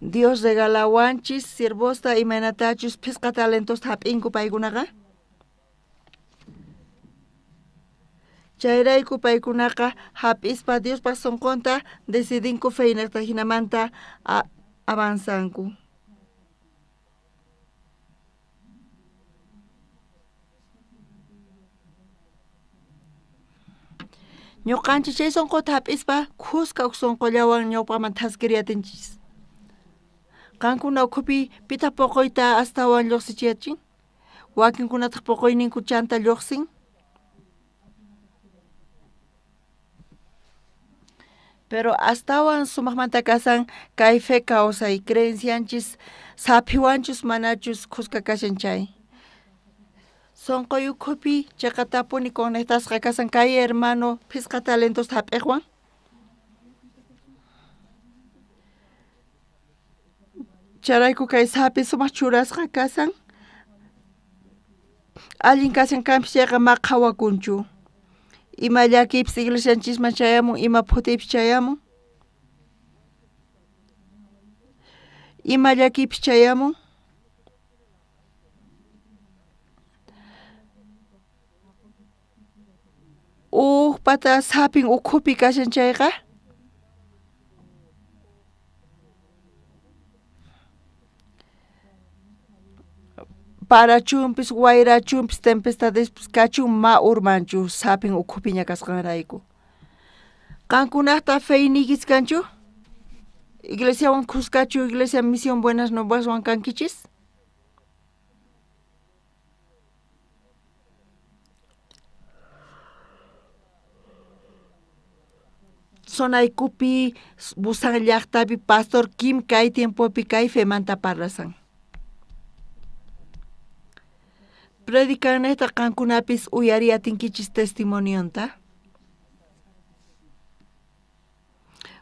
Dios regalawanchis siervosta imaynatachus phisqa talentosta hap'inku paykunaqa. Chayrayku paykunaqa hap'ispa Diospaq sunqunta decidinku feynaqta hinamanta avanzanku. Ñuqanchis chay sunquta hap'ispa khuska huk sunqullawan ñawpaqman thaskiriyatinchis. Qankuna ukhupi pitaq puquyta astawan lluqsichiyachin? Wakinkunataq puquyninku chanta lluqsin. Pero astawan sumaqmanta kasan kay fe kawsay creencianchis saphiwanchus manachus khuska kashan chay. Sunquy ukhupi chiqatapuni conectasqa kasan kay hermano phisqa talentosta hap'iqwan. Chayrayku kay sapi sumaq churasqa kasan. Allin kashan kanpis chayqa ma qhawakunchu. Ima llakiypis iglesianchisman chayamun, ima phutiypis chayamun. Ima llakiypis chayamun. Uj pata sapin ukhupi kashan chayqa. Parachumpis, wayrachumpis, tempestadespis kachun ma urmanchu sapin ukhupiña kasqanrayku. Qankunaqta feyniykichis kanchu? Iglesiawan khuskachu Iglesia Misión Buenas Nuevaswan kankichis? Zonaykupi Busan llaqtapi Pastor Kim kay tiempopi kay femanta parlasan. Predicaneta qankunapis uyariyatinkichis testimonionta.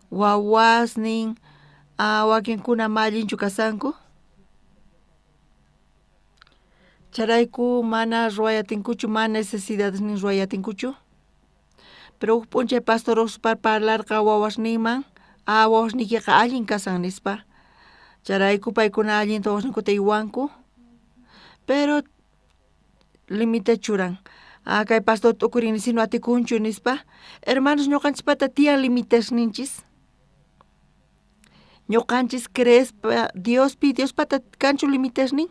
Wawasnin wakinkuna ma allinchu kasanku. Chayrayku mana ruwayatinkuchu, ma necesidadesnin ruwayatinkuchu. Pero huk p'unchay pastor Ospar parlarqa wawasninman, wawasniykiqa allin kasan nispa. Chayrayku paykuna allinta wawasninkuta uywanku. Pero limite churan. Kay pastor t'ukurin sino atikunchu nispa. Hermanos ñuqanchispata tiyan limitesninchis. Ñuqanchis creespa Diospi, Diospata kanchu limitesnin?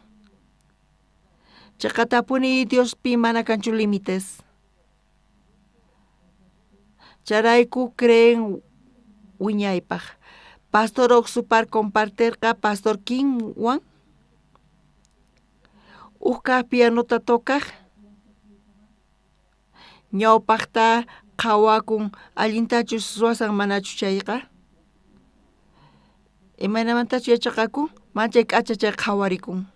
Chiqatapuni Diospi mana kanchu límites. Chayrayku creen wiñaypaq. Pastor Oxupar comparterqa Pastor Kimwan. Uj pianota tocaj. Ñawpaqta qhawakun allintachus ruwasan manachus chayqa. Imaynamantachu yachaqakun manchay k'acha chay qhawarikun.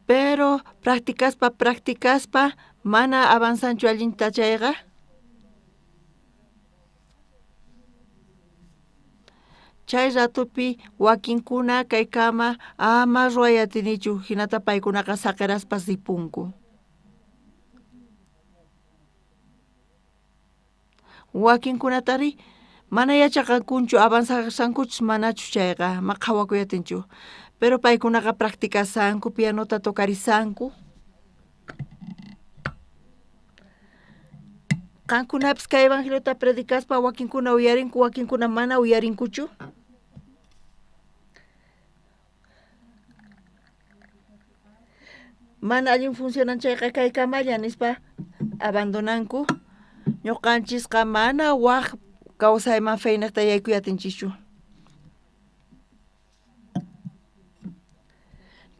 Pero practicaspa practicaspa mana avanzanchu allinta chayqa. Chay ratupi wakinkuna kaykama ama ruwayatinichu hinata paykunaqa saqiraspa ripunku. Wakinkunatari mana yachaqankunchu avanzasqankuchus manachus chayqa ma qhawakuyatinchu. Pero paykunaqa practicasanku pianota tocarisanku. Qankunapis kay evangeliota predicaspa wakinkuna uyarinku, wakinkuna mana uyarinkuchu. Mana allin funcionan chayqa kay kamalla nispa abandonanku. Ñuqanchisqa mana waj kawsayman feynejta yaykuy atinchischu.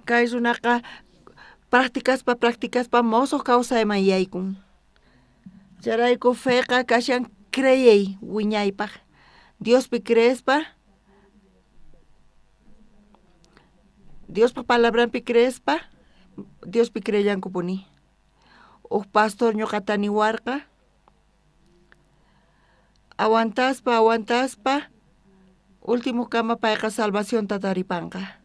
Kay runaqa practicaspa practicaspa mosoq kawsayman yaykun. Chayrayku feqa kashan creey wiñaypaq. Diospi creespa, Diospa palabranpi creespa, Diospi creellankupuni. Uj pastor ñuqata niwarqa, aguantaspa, aguantaspa, último kama payqa salvacionta taripanqa.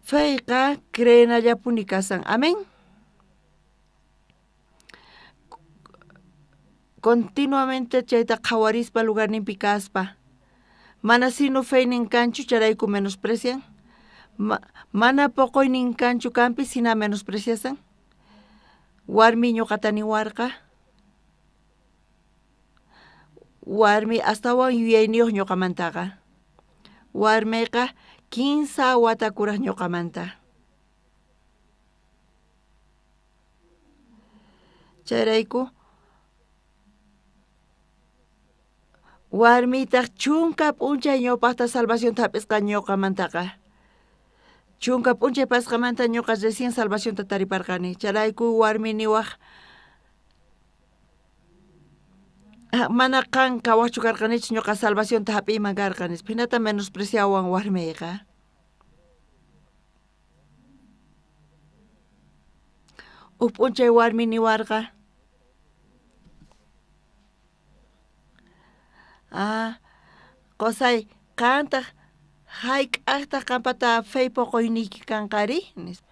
Feyqa creenallapuni kasan. Amén. Continuamente chayta qhawarispa lugarninpi kaspa. Mana sino feynin kanchu chayrayku menosprecian. Mana poqoynin kanchu kanpis hina menospreciasan. Warmi ñuqata niwarqa. Warmi astawan yuyayniyuq ñuqamantaqa. Warmiqa 15 wata kuraj ñuqamanta. Chayrayku warmitaq 10 p'unchay ñawpaqta salvacionta hap'isqa ñuqamantaqa. 10 p'unchay pasqamanta ñuqa recién salvacionta tariparqani. Chayrayku warmi niwaq mana qan kawaqchu karqanichu ñuqa salvacionta hap'iyman karqa nispa. Hinata menospreciawan warmiyqa. Uj p'unchay warmi niwarqa. Qosay, qantaq hayk'aqtaq qanpata fey poqoyniyki kanqari nispa.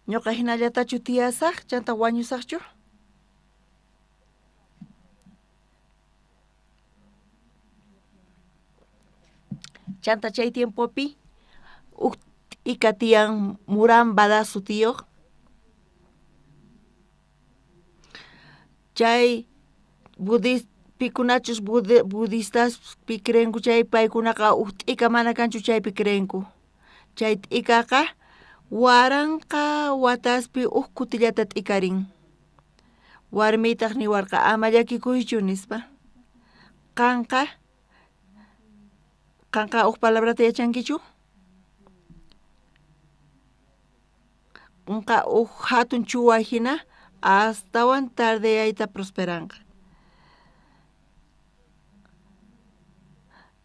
Ñuqa hinallatachu tiyasaq chanta wañusaqchu? Chanta chay tiempopi uj t'ika tiyan Murambada sutiyuq. Chay pikunachus budistaspi creenku chay paykunaqa uj t'ika mana kanchu chaypi creenku. Chay t'ikaqa 1000 wataspi uj kutillata t'ikarin. Warmitaq niwarqa ama llakikuychu nispa. Qanqa uj palabrata yachankichu? Qanqa uj hatun chuwa hina astawan tardeyayta prosperanqa.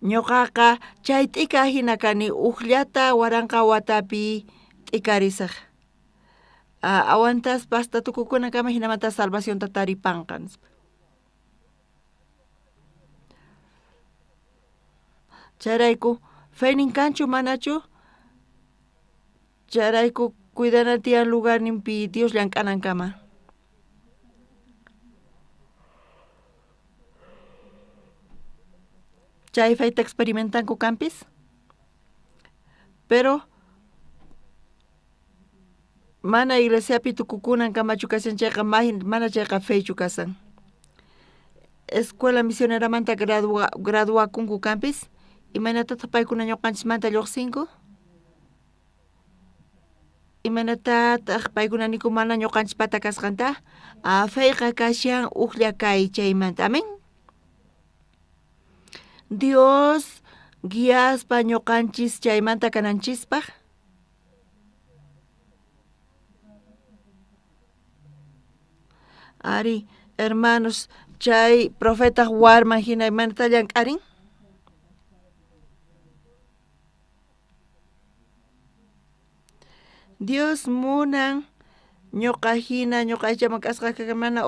Ñuqaqa chay t'ika hina kani ujllata 1000 watapi t'ikarisaq. Aguantaspa hasta tukukunakama hinamanta salvacionta taripanqa nispa. Chayrayku feynin kanchu manachu? Chayrayku cuidana tiyan lugarninpi Dios llank'anankama. Chay feyta experimentanku kanpis. Pero mana iglesiapi tukukunankamachu kashan chayqa mana chayqa feychu kasan. Escuela misioneramanta graduakunku kanpis. Imaynatataq paykuna ñuqanchismanta lluqsinku? Imaynatataq paykuna ninku mana ñuqanchispata kasqanta? Feyqa kashan ujlla kay chaymanta. Amén. Dios guiaspa ñuqanchis chaymanta kananchispaq. Ari, hermanos, chay profetaq warman hina imaynata llank'arin? Dios munan ñuqa hina ñuqa aychaman k'asqa mana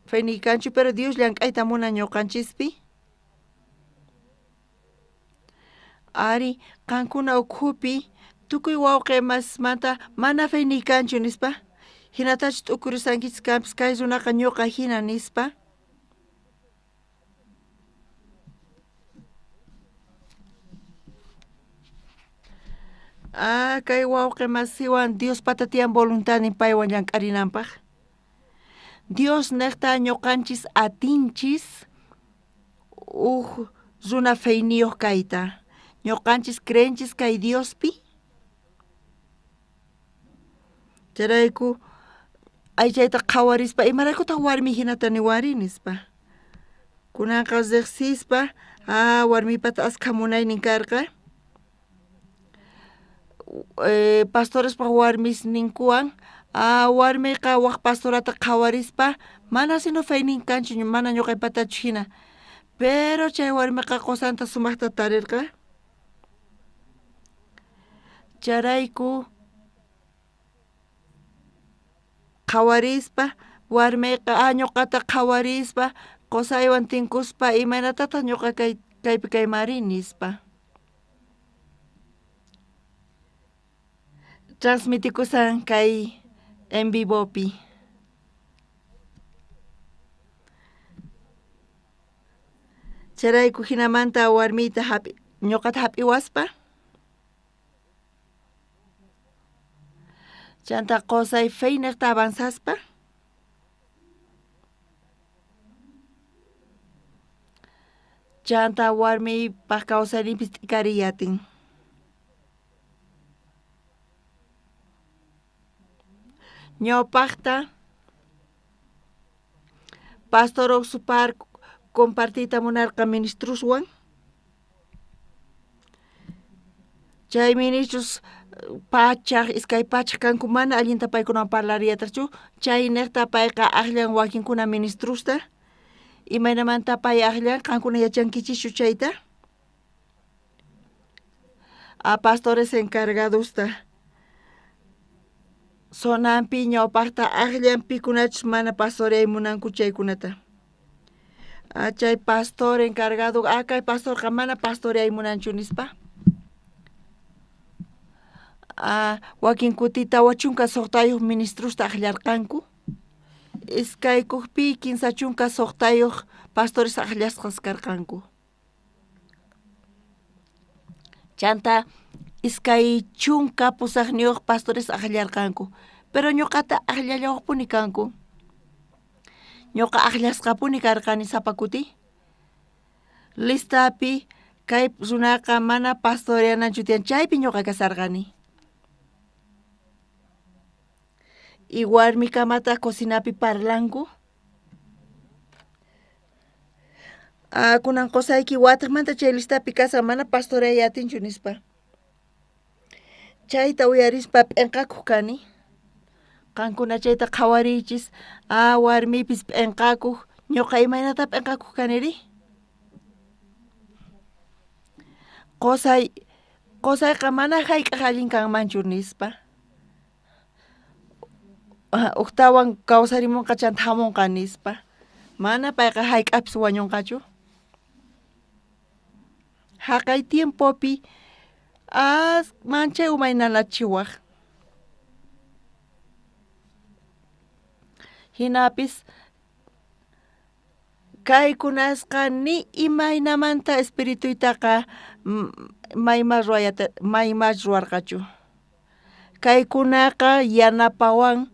feyniy kanchu, pero Dios llank'ayta munan ñuqanchispi. Ari, qankuna ukhupi tukuy wawqi masmanta mana feyniy kanchu nispa. Hinatachu t'ukurisankichis kanpis kay runaqa ñuqa hina nispa. Kay wawqi masiwan Diospata tiyan voluntadnin paywan llank'arinanpaq. Dios nejta ñuqanchis atinchis uj runa feyniyuq kayta. Ñuqanchis creenchis kay Diospi. Chayrayku aychayta qhawarispa imaraykutaq warmi hinata niwari nispa. Kunanqa riqsispa warmipata askha munaynin karqa. Pastorespaq warmisninkuwan warmiqa wak pastorata qhawarispa mana sino feynin kanchu mana ñuqaypatachu hina. Pero chay warmiqa qusanta sumaqta tarirqa. Chayrayku qhawarispa warmiqa ñuqata qhawarispa qusaywan tinkuspa imaynatataq ñuqa kaypi kaymari nispa. Transmitikusan kay en vivopi. Chayrayku hinamanta warmiyta ñuqata hap'iwaspa chanta qusay feyniqta avanzaspa chanta warmiypaq kawsayninpis t'ikariyatin. Ñawpaqta pastor Oxupar compartiyta munarqa ministruswan. Chay ministros pachaj iskay pachaj kanku mana allinta paykunawan parlariyataqchu chay niqta payqa aqllan wakinkuna ministrusta. Imaynamanta pay aqllan qankuna yachankichischu chayta. A pastores encargadosta zonanpi ñawpaqta aqllan pikunachus mana pastoreay munanku chaykunata. Chay pastor encargado kay pastorqa mana pastoreay munanchu nispa. Wakin kuti 46 ministrusta aqllarqanku. Iskaykuqpi 36 pastores aqllasqas karqanku. Chanta 28 pastores aqllarqanku. Pero ñuqata aqllallawaqpuni kanku. Ñuqa aqllasqapuni karqani sapa kuti. Listapi kay runaqa mana pastoreananchu tiyan chaypi ñuqa kasarqani. Y warmikamata cocinapi parlanku. Kunan qusayki watiqmanta chay listapi kasan mana pastoreay atinchu nispa. Chayta uyarispa p'inqakuq kani. Qankuna chayta qhawariychis warmipis p'inqakuq ñuqa imaynata p'inqakuq kaniri. Qusayqa mana hayk'aq allin kanmanchu nispa. Uktawan kawsarimunqa chanta hamunqa nispa. Mana payqa hayk'apis wañunqachu. Haqay tiempopi manchay umay nanachiwaq. Hinapis kaykunasqa ni imaynamanta espirituytaqa mayma ruwarqachu. Kaykunaqa yanapawan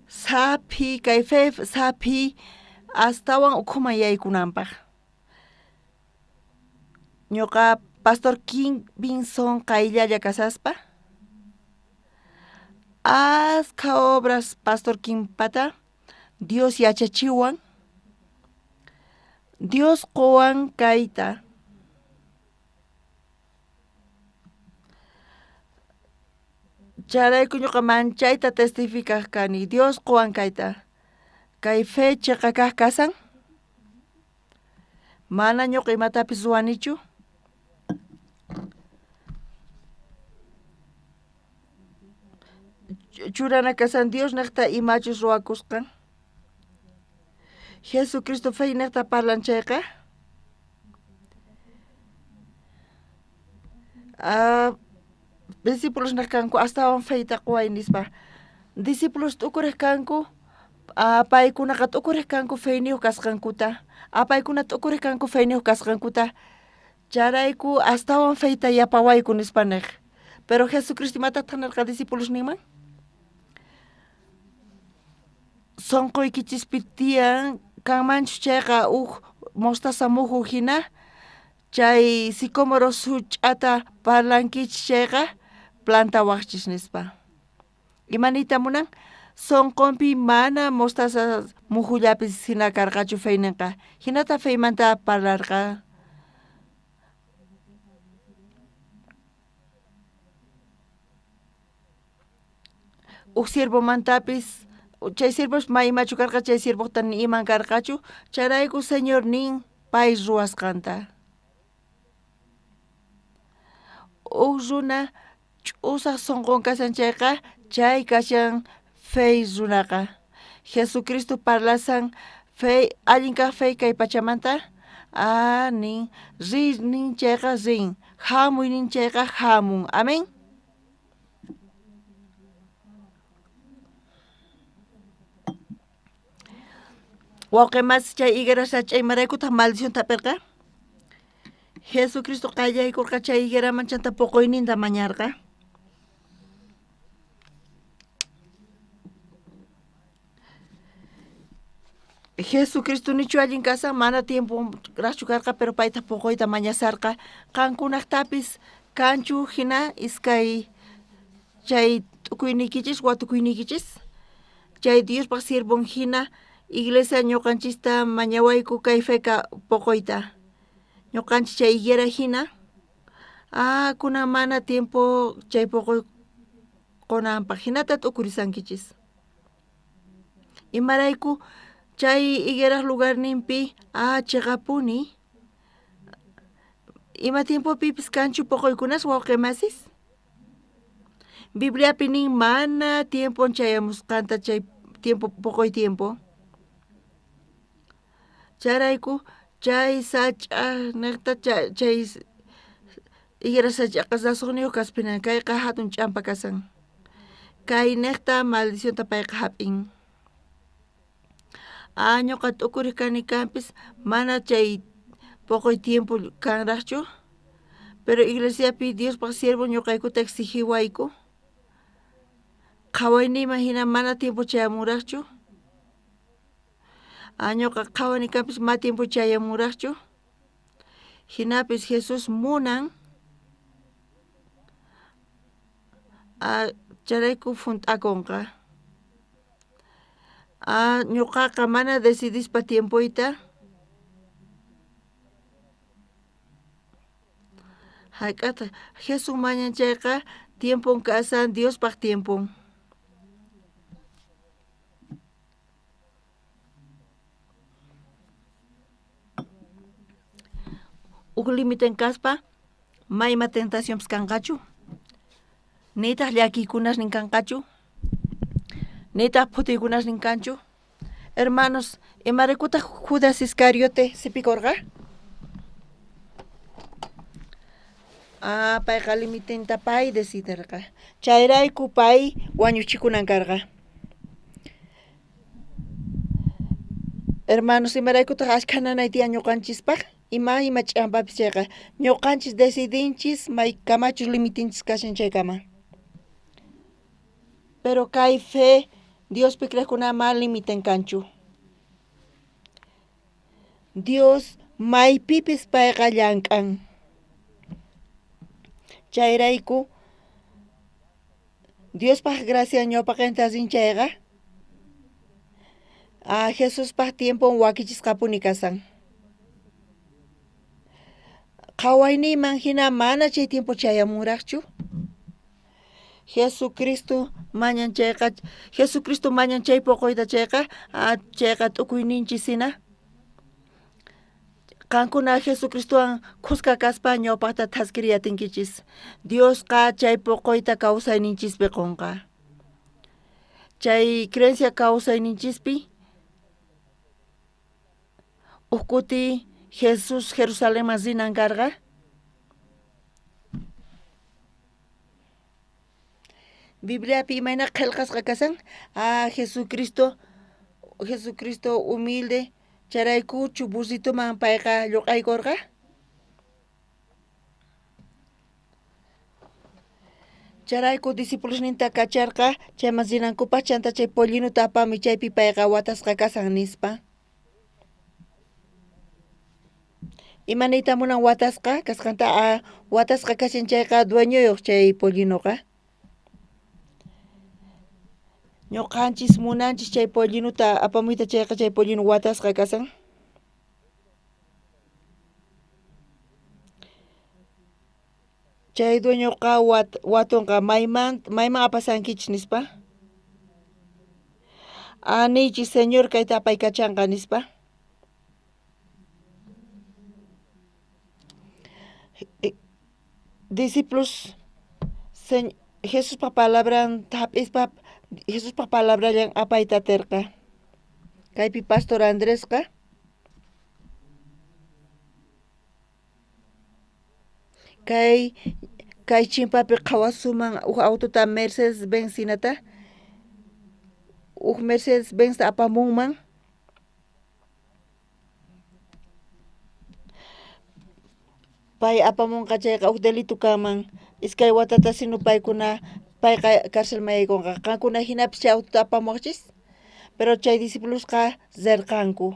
saphi kay fe saphi astawan ukhuman yaykunanpaq. Ñuqa Pastor King Vinson qayllalla kasaspa askha obras Pastor Kimpata Dios yachachiwan Dios qowan kayta. Chayrayku ñuqa manchayta testifikaq kani Dios qowan kayta. Kay fe chiqa kaq kasan mana ñuqa imatapis ruwanichu. Churana kasan Dios niqta imachus ruwakusqan. Jesucristo fe niqta parlan chayqa. Discípulos niq kanku astawan feyta quway nispa. Discípulos t'ukuriq kanku paykunaqa t'ukuriq kanku feyniyuq kasqankuta. Paykuna t'ukuriq kanku feyniyuq kasqankuta. Chayrayku astawan feyta yapawayku nispa niq. Pero Jesucristo imatataq nirqa discípulos ninman? Sonqoykichispi tiyan kanmanchu chayqa uj mostaza muju hina, chay sicómoro such'ata parlankichis chayqa plantawaqchis nispa. Imaniyta munan? Sonqonpi mana mostaza mujullapis hina karqachu feyninqa, hinata feymanta parlarqa. Uj siervomantapis chay siervos may imachu karqa chay siervojta ni iman karqachu, chayrayku Señor nin pay ruwasqanta. Uj runa ch'usaq sonqon kashan chayqa, chay kashan fey runaqa. Jesucristo parlasan fey allin kaq fey kay pachamanta, a nin riy nin chayqa rin, hamuy nin chayqa hamun. Amén. Wawqimas chay higuera sach'a imaraykutaq maldicionta hap'irqa? Jesucristo qallaykurqa chay higueraman chanta poqoyninta mañarqa. Jesucristo nichu allin kasan, mana tiempo raqchu karqa, pero payta poqoyta mañasarqa. Qankunaqtapis kanchu hina iskay chay t'ukuyniykichis, watukuyniykichis, chay Diospaq siervon hina iglesia ñuqanchista mañawayku kay feca poqoyta. Ñuqanchis chay higuera hina, kunan mana tiempo chay poqoy qonanpaq, hinata t'ukurisankichis. Imarayku chay higueraj lugarninpi chiqapuni. Ima tiempopipis kanchu poqoykunas wawqimasis? Bibliapi nin mana tiempon chayamusqanta chay tiempo poqoy tiempo. Chayrayku chay sach'a niqta chay higuera sach'aqa rasuqniyuq kaspina kayqa hatun ch'ampa kasan. Kay niqta maldicionta payqa hap'in. Ñuqa t'ukuriq kani kanpis mana chay poqoy tiempo kanraqchu, pero iglesiapi Diospaq siervo ñuqaykuta exigiwayku. Qhawayniyman hina mana tiempo chayamuraqchu. Ñuqa qhawani kanpis ma tiempo chayamuraqchu. Hinapis Jesús munan chayrayku junt'akunqa. Ñuqaqa mana decidispa tiempoyta hayk'ataq Jesús mañan chayqa tiempon kasan Diospaq tiempon. Uj limiten kaspa mayma tentacionpis kanqachu, nitaq llakiykunasnin kanqachu, nitaq phutiykunasnin kanchu. Hermanos, imaraykutaq Judas Iscariote sipikurqa? Payqa limitenta pay decidirqa. Chayrayku pay wañuchikunan karqa. Hermanos, imaraykutaq ashkha nanay tiyan ñuqanchispaq? Ima ima ch'ampapis chayqa ñuqanchis decidinchis maykamachus limitinchis kashan chaykama. Pero kay fe Diospi creejkuna ma limiten kanchu. Dios maypipis payqa llank'an. Chayrayku Diospaq gracia ñawpaqinta rin chayqa, Jesuspaq tiempon wakichisqapuni kasan. Qhawayniyman hina mana chay tiempo chayamuraqchu. Jesucristo mañan chayqa, Jesucristo mañan chay poqoyta chayqa, chayqa t'ukuyninchis hina. Qankuna Jesucristowan khuska kaspa ñawpaqta thaskiriyatinkichis. Diosqa chay poqoyta kawsayninchispi qunqa. Chay creencia kawsayninchispi uj kuti Jesús Jerusalenman rinan karqa. Bibliapi imayna qillqasqa kasan? Jesucristo humilde chayraykuchu burritoman payqa lluq'aykurqa? Chayrayku discipulosninta kacharqa chayman rinankupaj chanta chay pollinuta apamuy chaypi payqa watasqa kasan nispa. Ima niyta munan watasqa kasqanta? Watasqa kashan chayqa dueñoyoj chay pollinoqa. Ñuqanchis munanchis chay pollinuta apamuyta chayqa chay pollino watasqa kasan. Chay dueñoqa watonqa mayman apasankichis nispa. Niychis señor kayta apaykachanqa nispa. Discípulos Jesuspa palabran hap'ispa Jesuspa palabrallan apayta aterqa. Kaypi Pastor Andresqa kay chimpapi qhawasuman uj autota Mercedes Benz hinata uj Mercedes Benz apamunman pay apamunqa chayqa uj delito kanman iskay watata sino paykuna payqa carcelman yaykunqa qankuna hinapis chay autota apamuwaqchis pero chay discipulosqa rirqanku.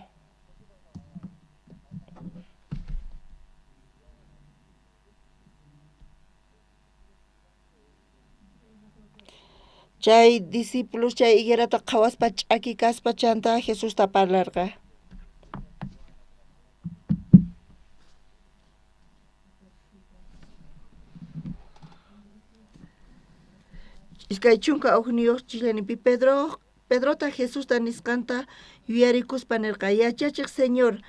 Chay discípulos chay higuerata qhawaspa ch'aki kaspa chanta Jesusta parlarqa. Iskay chunka ujniyuq chillanipi Pedrota Jesusta nisqanta yuyarikuspa nirqa yachachiq Señor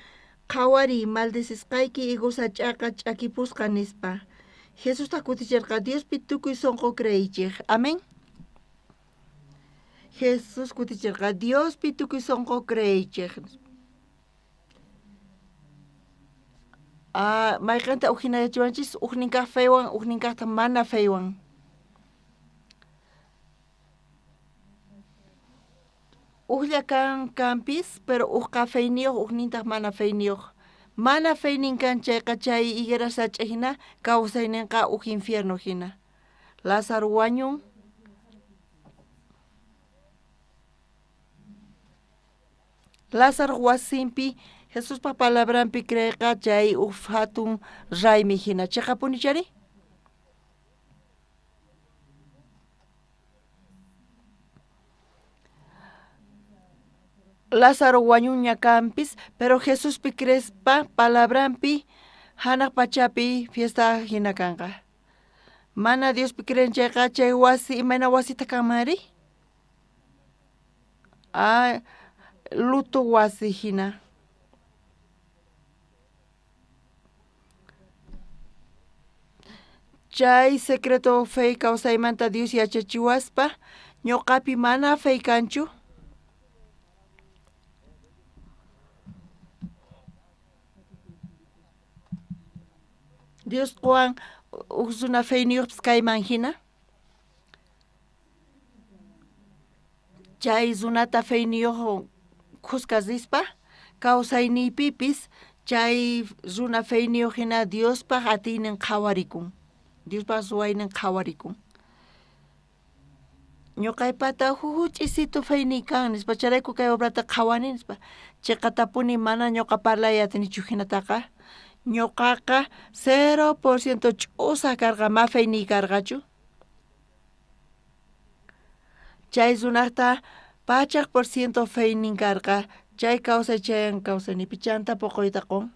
qhawariy maldecisqayki higo sach'aqa ch'akipusqa nispa. Jesusta kutichirqa Diospi tukuy sonqo creeychej. Amén. Jesús kutichirqa Diospi tukuy sonqo creeychej. Mayqanta ujinayachiwanchis ujnin kaj feywan ujnin kajta mana feywan. Ujlla kan kanpis pero ujqa feyniyoj ujnintaq mana feyniyoj. Mana feynin kan chayqa chay higuera sach'a hina kawsayninqa uj infierno hina. Lázaro wañun. Lázaro wasinpi Jesuspa palabranpi creeyqa chay uj hatun raymi hina chiqapuni chari? Lázaro wañuña kanpis pero Jesuspi creespa palabranpi hanaq pachapi fiesta hina kanqa. Mana Diospi creen chayqa chay wasi imayna wasita kanmanri? Luto wasi hina. Chay secreto fe kawsaymanta Dios yachachiwaspa ñuqapi mana fe kanchu. Dios qowan uj runa feyniyuqpis kayman hina. Chay runata feyniyuq khuska rispa kawsayniypipis chay runa feyniyuq hina Diospaq atiynin qhawarikun. Diospaq ruwaynin qhawarikun. Ñuqaypata huch'isitu feyniy kan nispa chayrayku kay obrata qhawani nispa chiqatapuni mana ñuqa parlay atinichu hinataqa. Ñuqaqa 0% ch'usaq karqa ma feyniy karqachu. Chay runaqta 100% feynin karqa chay kawsay chayan kawsaynipi chanta poqoyta qun.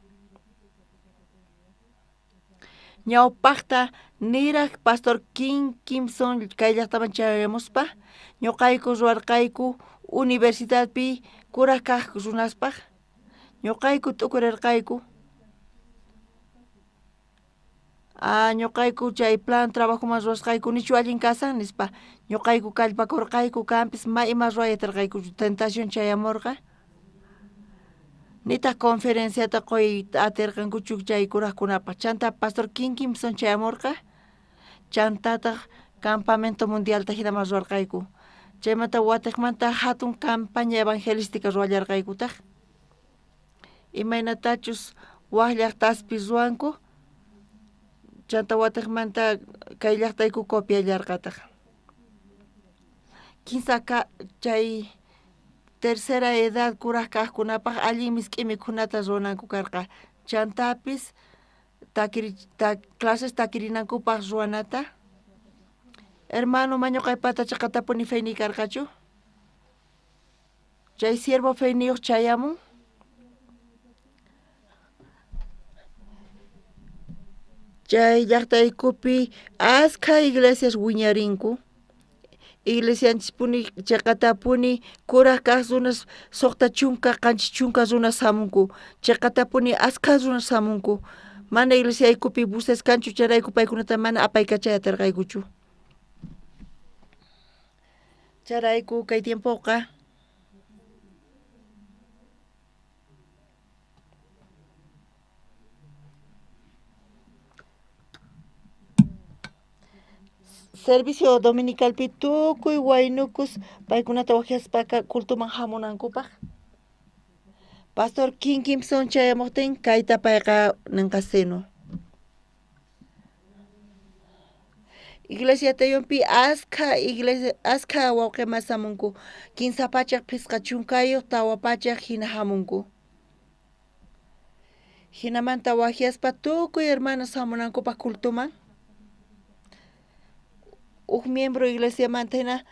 Ñawpaqta niraq Pastor King Kimson kay llaqtaman chayamuspa ñuqayku ruwarqayku universidadpi kuraq kaq runaspaq ñuqayku t'ukurirqayku. Ñuqayku chay plan trabajoman ruwasqayku nichu allin kasan nispa ñuqayku kallpakurqayku kanpis ma ima ruway atirqaykuchu tentación chayamurqa. Nitaq conferenciata quy atirqankuchu chay kuraqkunapaq chanta Pastor King Kimson chayamurqa chantataq campamento mundialta hinaman ruwarqayku chaymanta watiqmanta hatun campaña evangelística ruwallarqaykutaq imaynatachus waq llaqtaspi ruwanku Chanta watiqmanta kay llaqtayku copiallarqataq. Kinsa chay tercera edad kuraj kaqkunapaq allin misk'i mikhunata ruwananku karqa. Chantapis clases takirinankupaq ruwanata. Hermano, mañuqaypata chiqatapuni feyniy karqachu? Chay siervo feyniyuq chayamun. Chay llaqtaykupi askha iglesias wiñarinku. Iglesianchispuni chiqatapuni kuraj kaq runas 60 70 runas hamunku. Chiqatapuni askha runas hamunku. Mana iglesiaykupi buses kanchu chayrayku paykunata mana apaykachay atirqaykuchu. Chayrayku kay tiempoqa servicio dominicalpi tukuy waynukus paykunata wajyaspaqa cultuman hamunankupaq. Pastor Kim Kimson chayamuqtin kayta payqa ninqa seno. Iglesia Teyonpi askha iglesia askha wawqimas hamunku 350 400 hina hamunku. Hinamanta wajyaspa tukuy hermanos hamunankupaq cultuman. Uj miembro iglesiamanta hina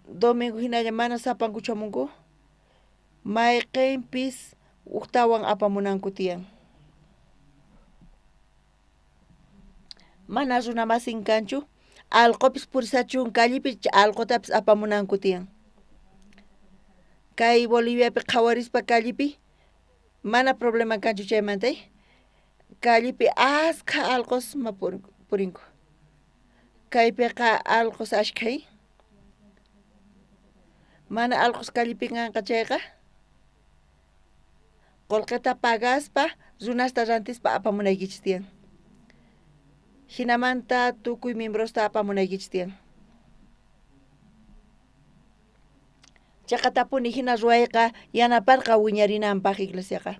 domingo hinalla mana sapankuchu hamunku. Mayqinpis ujtawan apamunanku tiyan. Mana runa masin kanchu, allqupis purisachun callepi allqutapis apamunanku tiyan. Kay Boliviapi qhawarispa callepi mana problema kanchu chaymanta. Callepi askha allqus ma purinku. Kaypiqa allqus ashkhay. Mana allqus callepi kanqa chayqa qullqita pagaspa runasta rantispa apamunaykichis tiyan. Hinamanta tukuy miembrosta apamunaykichis tiyan. Chiqatapuni hina ruwayqa yanaparqa wiñarinanpaq iglesiaqa.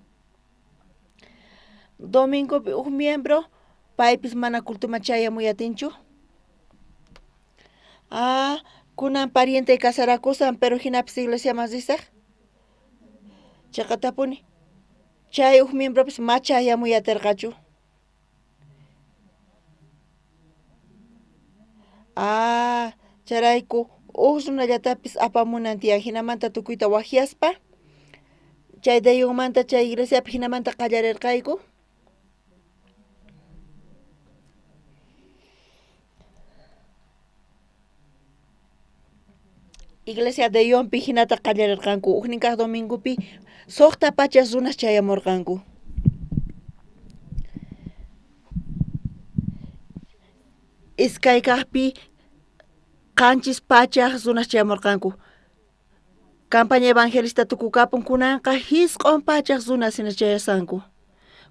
Domingopi uj miembro paypis mana cultuman chayamuyatinchu. Ah, kunan pariente casarakusan pero hinapis iglesiaman risaq. Chiqatapuni. Chay uj miembropis ma chayamuyatirqachu. Ah, chayrayku uj runallatapis apamunan tiyan hinamanta tukuyta wajyaspa. Chay Deyonmanta chay iglesiapi hinamanta qallarirqayku. Iglesia Deyonpi hinata qallarirqanku. Ujnin kaq domingopi 600 runas chayamurqanku. Iskay kaqpi 700 runas chayamurqanku. Campaña evangelista tukukapun kunanqa 900 runas hina chayasanku.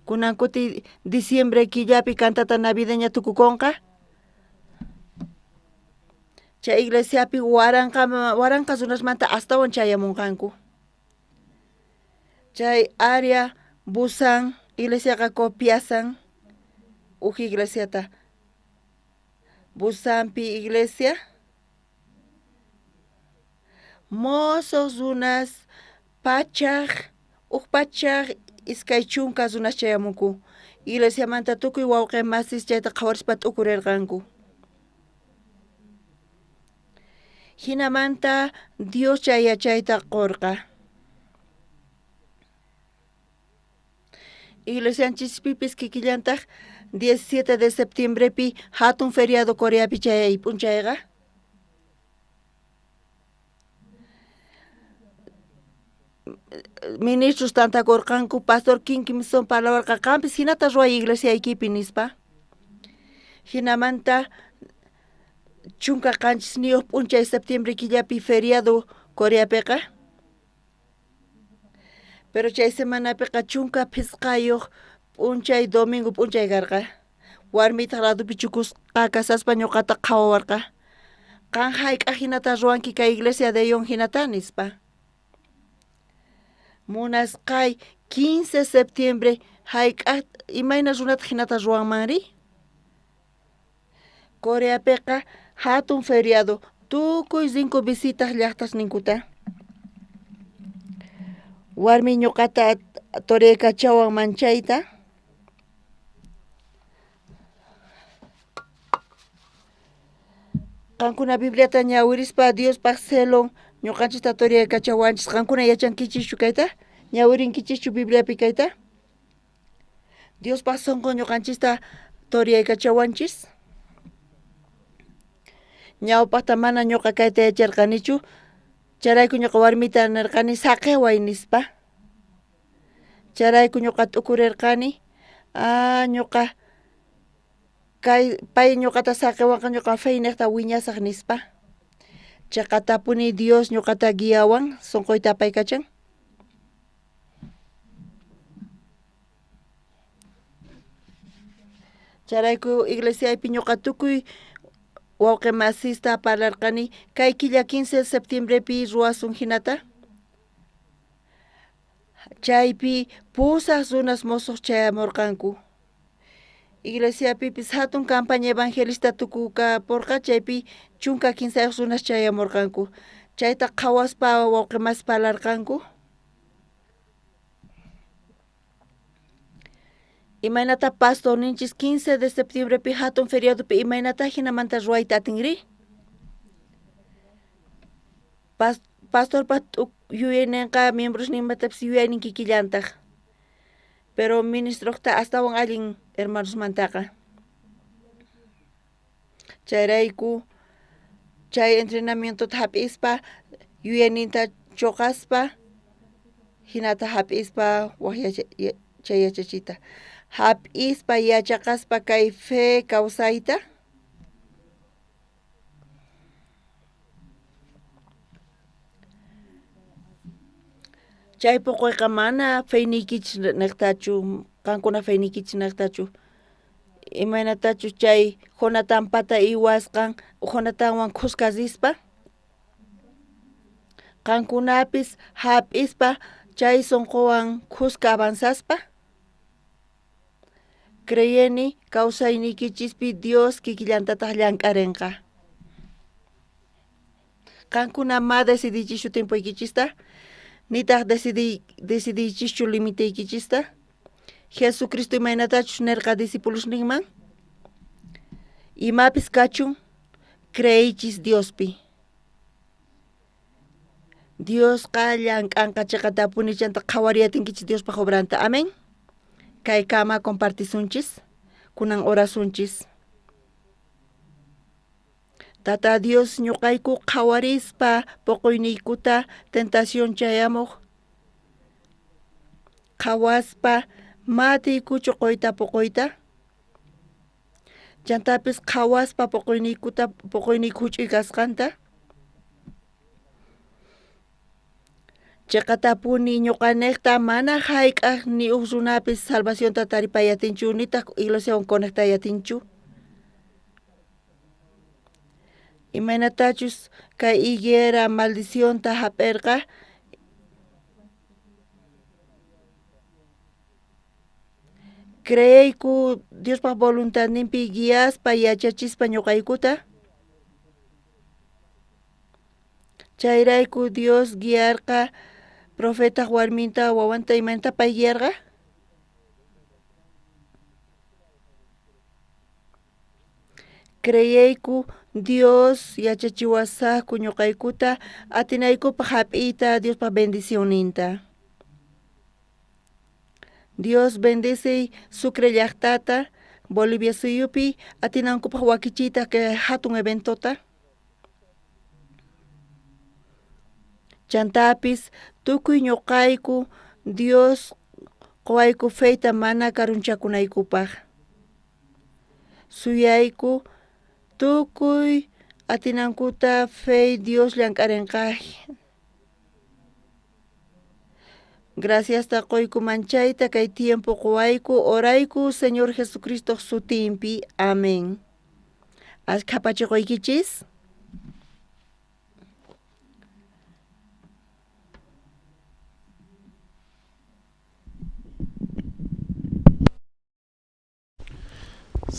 Kunan kuti diciembre killapi cantata navideña tukukunqa. Chay iglesiapi waranqa runasmanta astawan chayamunqanku. Chay área Busan iglesiaqa copiasan uj iglesiata. Busanpi iglesia mozos runas 100 uj 120 runas chayamunku. Iglesiamanta tukuy wawqi masis chayta qhawarispa t'ukurirqanku. Hinamanta Dios chay yachayta qurqa. Iglesianchispipis kikillantaq 17 de septiembrepi hatun feriado Coreapi chay p'unchayqa. Ministros tantakurqanku pastor Kim Kimson parlawarqa qampis hinata ruway iglesiaykipi nispa. Hinamanta 17 p'unchay septiembre killapi feriado Coreapiqa. Pero chay semanapiqa 15 p'unchay domingo p'unchay karqa. Warmitaq ladupi chukusqa kasaspa ñuqata qhawawarqa. Qan hayk'aq hinata ruwanki kay iglesia Deyon hinata nispa. Munasqay 15 septiembre hayk'aq imayna runataq hinata ruwanmanri? Coreapiqa hatun feriado tukuy rinku visitaq llaqtasninkuta. Warmi ñuqata toriykachawan manchayta. Qankuna Bibliata ñawirispa Diospaq celon ñuqanchista toriykachawanchis. Qankuna yachankichischu kayta? Ñawirinkichishchu Bibliapi kayta? Diospaq sunqu ñuqanchista toriyaykachawanchis. Ñawpaqta mana ñuqa kayta yacharqanichu, chayrayku ñuqa warmita nirqani saqiway nispa. Chayrayku ñuqa t'ukurirqani, ñuqa kay pay ñuqata saqiwanqa ñuqa feyniqta wiñasaq nispa. Chaqatapuni Dios ñuqata guiawan sunquyta apaykachan. Chayrayku iglesiaypi ñuqa tukuy wawqi masista parlarqani kay killa 15 de septiembrepi ruwasun hinata. Chaypi pusaq runas musuq chayamurqanku. Iglesiapipis hatun campaña evangelista tukukapurqa chaypi 13 runas chayamurqanku. Chayta qhawaspa wawqi masi parlarqanku. Imaynata pastorninchis 15 de septiembrepi hatun feriadopi imaynata hinamanta ruwayta atinri? Pastorpa yuyayninqa miembrosninmatapis yuyaynin kikillantaq. Pero ministroqta astawan allin hermanosmantaqa. Chayrayku chay entrenamientota hap'ispa yuyayninta chuqaspa hinata hap'ispa waj chay yachachiyta. Hap'ispa yachaqaspa kay fe kawsayta. Chay puquyqa mana feyniykichis niqtachu, qankuna feyniykichis niqtachu. Imaynatachus chay Jonatanpata iwasqan, Jonatanwan khuska rispa, qankunapis hap'ispa chay sunquwan khuska avanzaspa. Creyeni kawsayniykichispi Dios kikillantataq llank'arinqa. Qankuna ma decidichischu tiempoykichista, nitaq decidichischu limiteykichista. Jesucristo imaynatachus nirqa discipulosninman, imapis kachun creeychis Diospi. Diosqa llank'anqa chiqatapuni chanta qhawariyatinkichis Diospaq obranta. Amén. Kay kama compartisunchis, kunan orasunchis. Tata Dios ñuqayku qhawarispa puquyniykuta tentación chayamuq qhawaspa matiykuchu quyta puquyta. Chantapis qhawaspa puquyniykuta puquyniyku huch'uy kasqanta. Chiqatapuni ñuqaniqta mana hayk'aq ni uj runapis salvacionta taripayatinchu nitaq iglesiawan conectayatinchu. Imaynatachus kay higuera maldicionta hap'irqa. Creeyku Diospaq voluntadninpi guiaspa yachachispa ñuqaykuta. Chayrayku Dios guiarqa profetaq warminta wawanta imaynata pay guiarqa. Creeyku Dios yachachiwasaqku ñuqaykuta atinaykupaq hap'iyta Diospaq bendicionninta. Dios bendeciy Sucre llaqtata, Bolivia suyupi atinankupaq wakichiyta kay hatun eventota. Chantapis tukuy ñuqayku Dios quwayku feyta mana karunchakunaykupaq. Suyayku tukuy atinankuta fey Dios llank'arinqa. Gracias ta qoyku manchayta kay tiempo quwayku orayku Señor Jesucristo sutinpi. Amén. Ashkha pachiquykichis.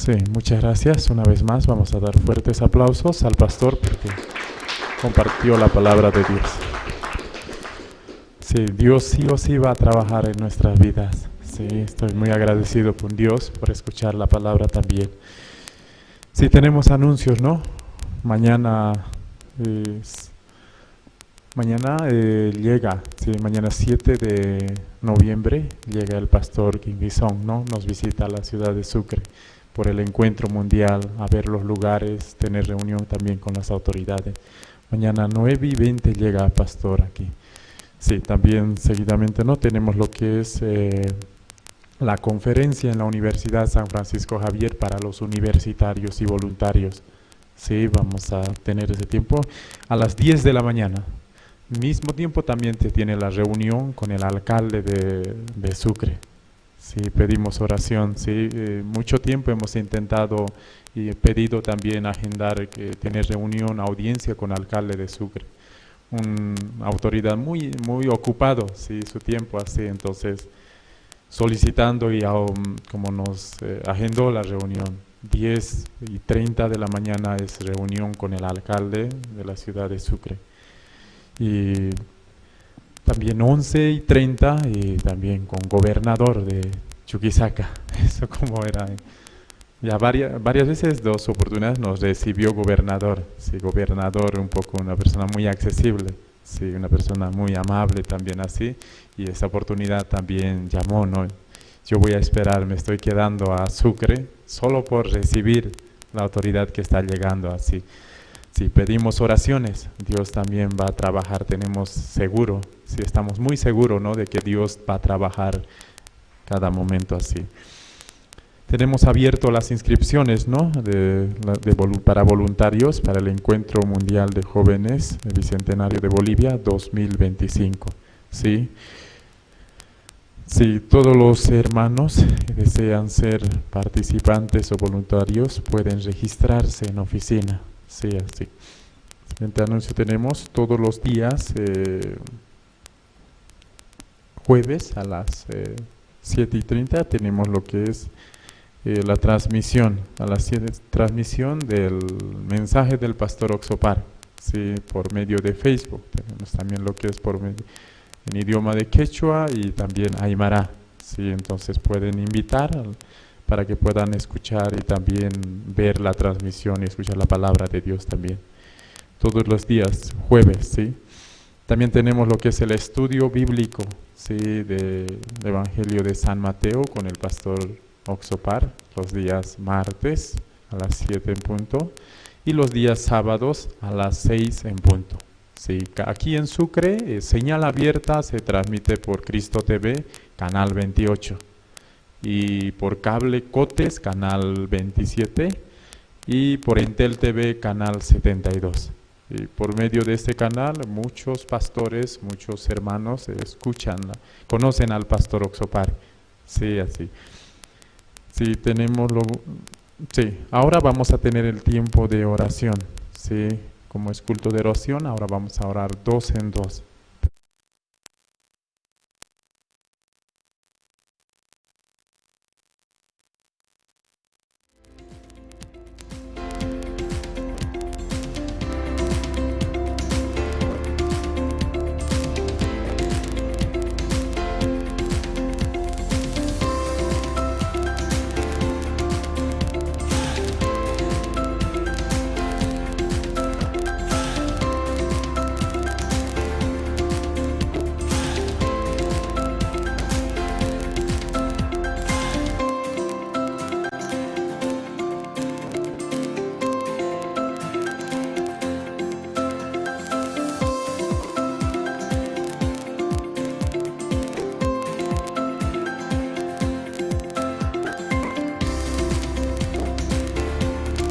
Sí, muchas gracias. Una vez más vamos a dar fuertes aplausos al pastor porque compartió la palabra de Dios. Sí, Dios sí o sí va a trabajar en nuestras vidas. Sí, estoy muy agradecido con Dios por escuchar la palabra también. Sí, tenemos anuncios, ¿no? Mañana llega, sí, mañana 7 de noviembre llega el pastor Quimbizón, ¿no? Nos visita a la ciudad de Sucre por el encuentro mundial, a ver los lugares, tener reunión también con las autoridades. Mañana 9:20 llega el pastor aquí. Sí, también seguidamente, ¿no? Tenemos lo que es la conferencia en la Universidad San Francisco Javier para los universitarios y voluntarios. Sí, vamos a tener ese tiempo a las 10 de la mañana. Mismo tiempo también se tiene la reunión con el alcalde de Sucre. Sí, pedimos oración, sí, mucho tiempo hemos intentado y pedido también agendar, tener reunión, audiencia con el alcalde de Sucre. Una autoridad muy, muy ocupado, sí, su tiempo así, entonces solicitando y como nos agendó la reunión, 10:30 de la mañana es reunión con el alcalde de la ciudad de Sucre. Y también 11:30 y también con gobernador de Chuquisaca. Eso como era. Ya varias veces, dos oportunidades nos recibió gobernador. Sí, gobernador un poco una persona muy accesible, sí, una persona muy amable también así. Y esa oportunidad también llamó, ¿no? Yo voy a esperar, me estoy quedando a Sucre solo por recibir la autoridad que está llegando así. Si pedimos oraciones, Dios también va a trabajar, tenemos seguro, si estamos muy seguros, ¿no?, de que Dios va a trabajar cada momento así. Tenemos abierto las inscripciones, ¿no?, para voluntarios para el Encuentro Mundial de Jóvenes del Bicentenario de Bolivia 2025, ¿sí? Si todos los hermanos que desean ser participantes o voluntarios pueden registrarse en oficina. Sí, así. Siguiente anuncio tenemos todos los días, jueves a las 7:30 tenemos lo que es la transmisión, a las 7, transmisión del mensaje del pastor Oxopar, sí, por medio de Facebook. Tenemos también lo que es por medio, en idioma de quechua y también aymara, sí, entonces pueden invitar para que puedan escuchar y también ver la transmisión y escuchar la palabra de Dios también. Todos los días, jueves, ¿sí? También tenemos lo que es el estudio bíblico, ¿sí?, del Evangelio de San Mateo con el pastor Oxopar, los días martes a las 7 en punto y los días sábados a las 6 en punto. Sí, aquí en Sucre, señal abierta se transmite por Cristo TV, canal 28. Y por cable Cotes, canal 27, y por Entel TV, canal 72. Y por medio de este canal, muchos pastores, muchos hermanos escuchan, conocen al pastor Oxopar. Sí, así. Sí, tenemos lo, sí, ahora vamos a tener el tiempo de oración. Sí, como es culto de oración, ahora vamos a orar dos en dos.